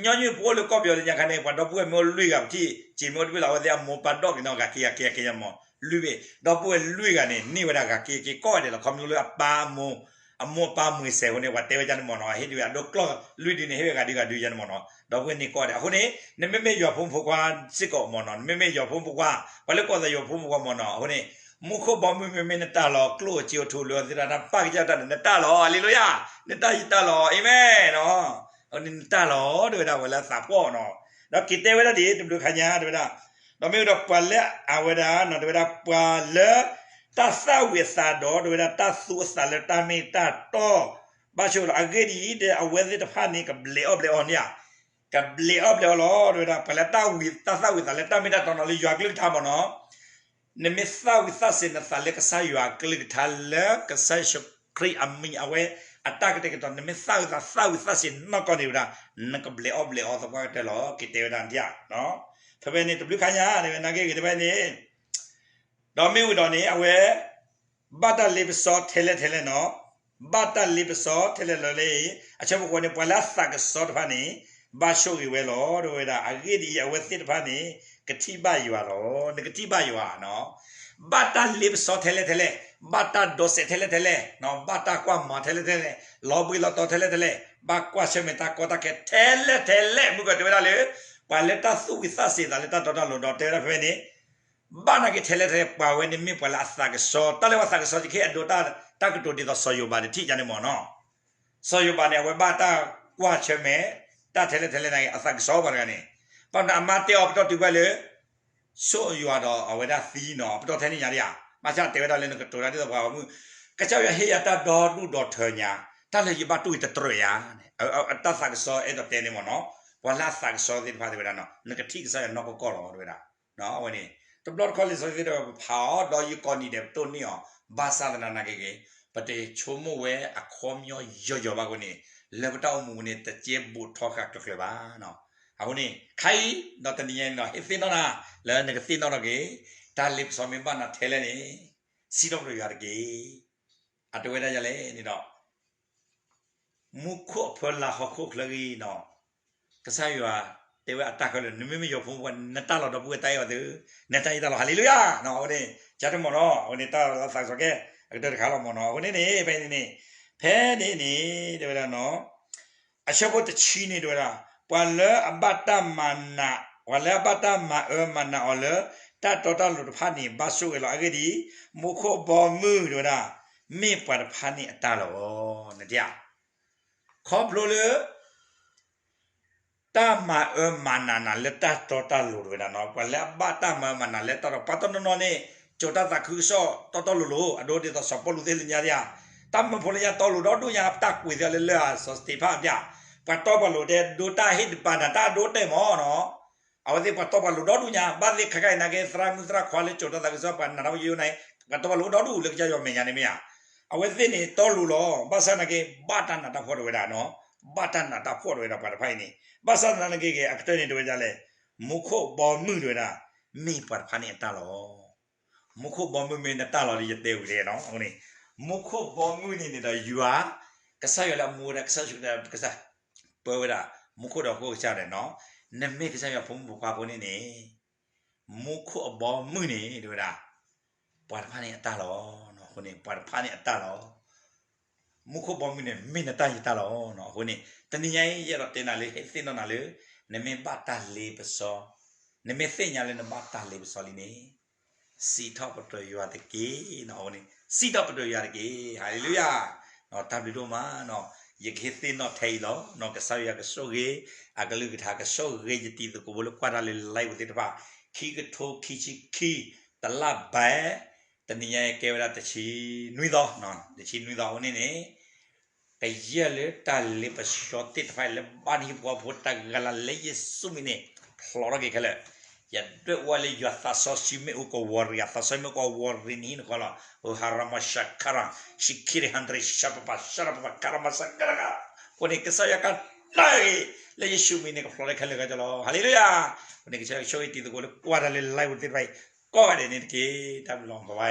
ညီနုၢ်ဖိအိၣ်လၢကီၢ်ပယီၤလၢညါခါန့ၣ် ပှၤဒီပုၢ်ဝဲၢ်မ့ၢ်အိၣ်လွံၢ်ဂၤ ပထံၣ်စ့မ့ၢ်အိၣ်တဘ့ၣ်လီၤ အဝဲသ့ၣ်အမိၢ်ပၢ်ဒီက့ၤနီၤ ဂၤက့ၤဂၤက့ၤဂၤက့ၤယၤမ့ၢ် လွံၢ်ဘ့ၣ် ဒီပုၢ်ဝဲၢ်လွံၢ်ဂၤန့ၣ် န့ၢ်ဝဲဒၣ်ဂၤက့ၤက့ၤကိးဂၤဒဲးလီၤ ခီဖျိလၢအပၢ်အမိၢ် အမိၢ်အပၢ်မွဲစဲအဃိန့ၣ် ပှၤတဲဝဲဒ်န့ၣ်မ့ၢ်နီၤ ဟ့ၣ်ဒုးအဒိကျီၢ်လွံၢ်ဒုန့ၣ် ဟ့ၣ်ဝဲဂၤဒုဂၤဒုယၤန့ၣ်မ့ၢ်နီၤ ဒီပုၢ်ဝဲၢ်န့ၢ်ကိးဂၤဒဲး အဃိန့ၣ် နမ့မ့ၢ်ယွၤဖိမုၣ်ဖိခွါစ့ၢ်ကီးမ့ၢ်နီၤ နမ့မ့ၢ်ယွၤဖိမုၣ်ဖိခွါ ပှၤလၢကီၢ်သးယွၤဖိမုၣ်ဖိခွါမ့ၢ်နီၤ အဃိန့ၣ် မူခိၣ်ဘီမုၢ်မ့မ့ၢ်နတၢ်လီၤ ကျိၣ်ဧိၤစ့ဧိၤထူဧိၤလွဲဧိၤသ့ၣ်တဖၣ် နပၢ်ကစၢ်တၢ်န့ၣ် နတၢ်လီၤ ဟၤလ့လူယၤ နတၢ်ယတၢ်လီၤ အၤမ့ၣ်နီၤ နတၢ်လီၤ တဲဝဲဒၣ်ဝဲလၢအသးဖှီၣ်နီၤ ဒီးက့ၤတဲဝဲဒၣ်ဒ် တဘျုးခါညါ တဲဝဲဒၣ် ဒီးမ့ၢ်ဝဲဒီးပှၤလၢအဝဲဒၣ်နီၤ တဲဝဲဒၣ်ပှၤလၢ တၢ်သၣ်ဝံၤအသးဒီး တဲဝဲဒၣ်တၢ်သူအသးလၢတၢ်မ့ၢ်တၢ်တီ ဘၣ်ဆိၣ်လီၤ အဂ့ၢ်ဒ်အံၤ ဒီးအဝဲသ့ၣ်တဖၣ်န့ၣ် ကဘျဲးအီၣ်ဘျဲးအီၤန့ၣ်ဧါ ကဘျဲးအီၣ်ဘျဲးအီၤလီၤ တဲဝဲဒၣ် ပှၤလၢတၢ်ဝံၤ တၢ်သၣ်ဝံၤသးလၢတၢ်မ့ၢ်တၢ်တီနီၤ လၢယွၤကလုၢ်ကထါမ့ၢ်နီၤ နမ့ၢ်သၣ်ဝံၤသၣ်စ့ၤနသးလၢကစၢ်ယွၤကလုၢ်ကထါလၢကစၢ်ယ့ၣ်ၡူးခရံာ်အမံၤအဝဲ အတၢ်ကတဲာ်ကတီၤ နမ့ၢ်သၣ်ဝံၤသးသၣ်ဝံၤသၣ်စ့ၤနီၢ်ကီၢ်န့ၣ်ဝဲဒၣ် နကဘျဲးအီၣ်ဘျဲးအီသပှၢ်ကတၢၢ်လီၤ က့ၤတဲဝဲဒၣ်ဒ်ဧါ ဖဲဖဲန့ၣ် တဘျုးခါညါ တဲဝဲနာ်က့ဂ့ၤတဖဲန့ၣ် ဒီးမ့ၢ်ဝံၤဒီးန့ၣ် အဝဲ ဘၣ်တၢ်လ့ပစီထဲလဲၣ်ထဲလဲၣ်နီၤ, ဘၣ်တၢ်လ့ပစီထဲလဲၣ်လီၤလၢအံၤ အဆၢဖိဃိးန့ၣ် ပှၤလၢအသးကစီၣ်တဖၣ်န့ၣ် ဘၣ်ဆိၣ်ဂ့ၤဝဲလီၤ တဲဝဲဒၣ် အဂ့ၢ်ဒ်အံၤ အဝဲသ့ၣ်တဖၣ်န့ၣ် ကထံၣ်ဘၣ်ယွၤလီၤ. နကထံၣ်ဘၣ်ယွၤနီၤ, ဘၣ်တၢ်လ့ပစီထဲလဲၣ်ထဲလဲၣ်, ဘၣ်တၢ်ဒိးစဲးထဲလဲၣ်ထဲလဲၣ်, ဘၣ်တၢ်ကွၢ်မၤထဲလဲၣ်ထဲလဲၣ်, လီၤဘှံးလီၤတီၤထဲလဲၣ်ထဲလဲၣ်, ဘၣ်ကွၢ်ဆၢၣ်မဲာ်တၢ်ကီတၢ်ခဲထဲလဲၣ်ထဲလဲၣ် မုၢ်ကီၢ်တဲဝဲဒၣ်လၢ ပှၤလၢတၢ်သူၣ်ဝံၤသးစ့ၤသးလၢတၢ်တီတၢ်လိၤဒီး တဲဝဲဒၣ်ဖဲဖဲန့ၣ် ဘၣ်နာ်က့ထဲလဲၣ်ထဲလဲၣ် ပှၤဝဲန့ၣ်မ့ၢ်ပှၤလၢအသးကစီၣ်, တၢ်လၢပှၤသးကစီၣ်တခ့အဒိတၢ်ကတိၤဒ်သိးစီၤယိၤဘးတထံၣ်ယါန့ၣ်မ့ၢ်နီၤ. စီၤယိၤဘးန့ၣ် အဝဲဘၣ်တၢ်ကွၢ်ဆၢၣ်မဲာ် တၢ်ထဲလဲၣ်ထဲလဲၣ်နာ်က့ အသးကစီၣ်ပှၤတဂၤန့ၣ်, ဘၣ်မနုၤအမါတဲအီၤပတီၢ်တုၤဝဲလၢ ဆိၣ်ယွၤဒီးအဝဲဒၣ်သံနီၤ, ပတီၢ်ထဲန့ၣ်ညါဒံးဧါ, ဘၣ်ဆၣ်တဲဝဲဒၣ်လၢနကတိၤတၢ်ဒ်သိးပှၤဂီၢ်မုၢ်, ကစၢ်ယွၤဟ့ၣ်ယၤတၢ်ဒီဒူၣ်ဒီထၢညါ, တၢ်လၢယဘၣ်တူၢ်အံၤတတြၢၤယါ, တၢ်သးကစီၣ်အဲၣ်ဒိးတဲန့ၣ်မ့ၢ်နီၤ, ပှၤလၢအသးကစီၣ်သ့ၣ်တဖၣ်တဲဝဲဒၣ်နီၤ, နကထံၣ်ကစၢ်ယွၤနီၢ်ကီၢ်ကီၢ်လီၤ တဲဝဲဒၣ် အဝဲန့ၣ် တဘျီတခီၣ်လံာ်စီဆှံသ့ၣ်တဖၣ်ပဖးအီၤ ဒီးယကိးနံၤဒဲးပတိၢ်န့ၢ်အီၤ, ဘၣ်ဆၣ်သနာ်က့ဂ့ၤ, ပတဆိကမိၣ်ဝဲအခီပညီယိာ်ယိာ်ဘၣ်အဃိန့ၣ်, လၢပတၢ်အိၣ်မူန့ၣ် တကဲဘူးထီဃာ်ကျၢၤကျၢၤဘၣ်. အဃိန့ၣ် ခါအံၤ ဒီးတနံၤညါန့ၣ်ဒီး ဟ့ၣ်သ့ၣ်နီၣ်နၤ လၢနကသ့ၣ်နီၣ်ထီၣ်က့ၤ, တၢ်လ့ပစီမ့ၢ်ဘၣ်နၤထဲလဲၣ်န့ၣ်, စံးထီၣ်ပတြၢၤယွၤတက့ၢ်. အတဲဝဲဒၣ်ယၤလဲၣ်န့ၣ်ဒီး မူခိၣ်အဖၢလၢဟီၣ်ခိၣ်ချၢဂ့ၤနီၤ, ကစၢ်ယွၤတဲဝဲအတၢ်ခဲလၢာ် နမ့မ့ၢ်ယွၤဖိမုၣ်ဖိခွါ နတၢ်လီၤဒီပုၢ်ဝဲၢ်တၢ်အဲၣ်အီၤသု, နတၢ်ယတၢ်လီၤ ဟၤလ့လူယၤနီၤ, အဝဲန့ၣ် ကၢ်တမီၢ်နီၤ, အဝဲန့ၣ်တၢ်လီၤသးကစီၣ်ကဲ အကတၢၢ်တခါလီၤမီၢ်နီၤ, အဃိန့ၣ်န့ၣ် ဖဲန့ၣ်န့ၣ်, ဖဲန့ၣ်န့ၣ် တဲဝဲဒၣ်နီၤ အဆၢဖိတဆံန့ၣ်တဲဝဲဒၣ်, ပှၤလၢအဘၣ်တၢ်မၤနး, ပှၤလၢအဘၣ်တၢ်မၤအၢမၤနးအီၤလၢ တၢ်တီတၢ်လိၤတဖၣ်န့ၣ် ဘၣ်ဆိၣ်ဂ့ၤလီၤ. အဂ့ၢ်ဒ်အံၤ, မူခိၣ်ဘီမုၢ်တဲဝဲဒၣ်, မ့ၢ်ပှၤတဖၣ်န့ၣ်အတၢ်လီၤ. နတၢ် ခီဖျိလၢ တၢ်မၤအၢမၤနးနၤလၢတၢ်တီတၢ်လိၤ တဲဝဲဒၣ်နီၤ, ပှၤလၢအဘၣ်တၢ်မၤအၢမၤနးလၢတၢ်တီ, ပှၤတနီၤနီၤန့ၣ် စိာ်တၢ်သးခုကစီၣ်တီတီလိၤလိၤ, အဒိဒ်သိးစီၤပီလူးသ့ၣ်လၢညါဒံးဧါ, တၢ်မၢဖိလၢညါတီလိၤဒီဒူၣ်ညါ, တၢ်ကွံာ်သ့လၢလၢာ်စီၤစတ့းဖၣ်ဒံးဧါ, ပှၤတီပှၤလိၤတဲဒိတၢ်ဟ့ၣ်တပၤနၤတၢ်အဒိတဲာ်မီၢ်နီၤ, အဝဲသ့ၣ်ပှၤတီပှၤလိၤဒီဒူၣ်ညါ, ဘၣ်သ့ၣ်ခါခါအံၤနာ်က့ သရၣ်မုၣ်သရၣ်ခွါလၢစိာ်တၢ်သးခုကစီၣ် ပှၤနးတၢ်ဖိယိယိန့ၣ် ပှၤတီပှၤလိၤဒီဒူၣ်လၢကစၢ်ယွၤမဲာ်ညါန့ၣ်မ့ၢ်ဧါ အဝဲသ့ၣ်န့ၣ် တီလိၤလီၤ, ဘၣ်ဆၣ်သနာ်က့ ဘၣ်တၢ်နးတၢ်ဖှီၣ်တဲဝဲဒၣ်နီၤ, ဘၣ်တၢ်နးတၢ်ဖှီၣ်တဲဝဲဒၣ်ပှၤတဖၣ်အံၤန့ၣ်, ဘၣ်ဆၣ်သနာ်က့ဂ့ၤ အကတၢၢ်န့ၣ်တဲဝဲဒၣ်လဲၣ်, မူခိၣ်ဘီမုၢ်တဲဝဲဒၣ်, မ့ၢ်ပှၤတဖၣ်န့ၣ်အတၢ်လီၤ. မူခိၣ်ဘီမုၢ်မ့ၢ်နတၢ်လီၤဒီး ယတဲဝံၤလဲၣ်နီၤ, အဃိန့ၣ် မူခိၣ်ဘီမုၢ်န့ၣ်န့ၣ်ဒီးယွၤ, ကစၢ်ယွၤလၢအမူဝဲဒၣ် ကစၢ်ယ့ၣ်ၡူးခရံာ် ကစၢ် ပၢဝဲဒၣ် မူခိၣ်ဒီးဟီၣ်ခိၣ်ကစၢ်ဒီးနီၤ, နမ့ၢ်ကစၢ်ယွၤဖိမုၣ်ဖိခွါအဃိန့ၣ်န့ၣ် မူခိၣ်အဘီမုၢ်န့ၣ် တဲဝဲဒၣ်, ပှၤတဖၣ်န့ၣ်အတၢ်လီၤ. အဃိန့ၣ် ပှၤတဖၣ်န့ၣ်အတၢ်လီၤ. မူခိၣ်ဘီမုၢ်န့ၣ် မ့ၢ်နတၢ်ယတၢ်လီၤ. အဃိန့ၣ် တနံၤညါအံၤ ယအဲၣ်ဒိးတဲနၤလၢ ဟ့ၣ်သ့ၣ်နီၣ်နၤလၢ နမ့ၢ်ဘၣ်တၢ်လ့ပစီ နမ့ၢ်သ့ၣ်ညါလၢနဘၣ်တၢ်လ့ပစီလံန့ၣ် စံးထီၣ်ပတြၢၤယွၤတက့ၢ်. အဝဲန့ၣ် စံးထီၣ်ပတြၢၤယွၤတက့ၢ်. ဟၤလ့လူယၤ. တၢ်ဘျုးဒိၣ်မးနီၤ. ယကဟ့ၣ်သ့ၣ်နီၣ်ထဲအံၤလီၤ. ကစၢ်ယွၤကဆိၣ်ဂ့ၤ, အကလုၢ်ကထါကဆိၣ်ဂ့ၤယတံၤသကိးဖိလၢကွၢ်တၢ်လၢ live သ့ၣ်တဖၣ်, ခံကထိခံဆံခံ, တလါဘဲ, တနံၤညါကဲဝဲဒၣ်တဆံနွံသီ, တဆံနွံသီအဝဲန့ၣ်န့ၣ် ကယဲၢ်လၢတၢ်လ့ပစီသ့ၣ်တဖၣ်လၢဘၣ်နဟံၣ်ဖိဃီဖိတဂၤလၢ်လၢယ့ၣ်ၡူးမံၤန့ၣ် ဖျိးထီၣ်က့ၤခဲလၢာ်. ယဒွဲၣ်အီၤလၢယွၤသးစီဆှံမ့ၣ်အူကဝီၤရံၤ, အသးစီဆှံမ့ၣ်အူကဝီၤရံၤနဟံၣ်နဃီလီၤ. အိ ဟရမၡခရံ, ရှံခံရံဟၣ်တရံး ရှၢပပၢ် ရှၢပပၢ် ခရမၡခရက, အဃိန့ၣ် ကစၢ်ယွၤကဒါက့ၤ လၢယ့ၣ်ၡူးမံၤန့ၣ် ကဖျိးလၢခဲလၢာ်ကဒီးလီၤ. ဟၤလ့လူယၤ. အဃိန့ၣ် ကစၢ်ယွၤကဆိၣ်ဂ့ၤတံၤသကိးလၢကွၢ်တၢ်လၢ live သ့ၣ်တဖၣ်အံၤ ကိးဂၤဒဲးန့ၣ်တက့ၢ်. တၢ်ဘျုးလီၤ. Bye bye.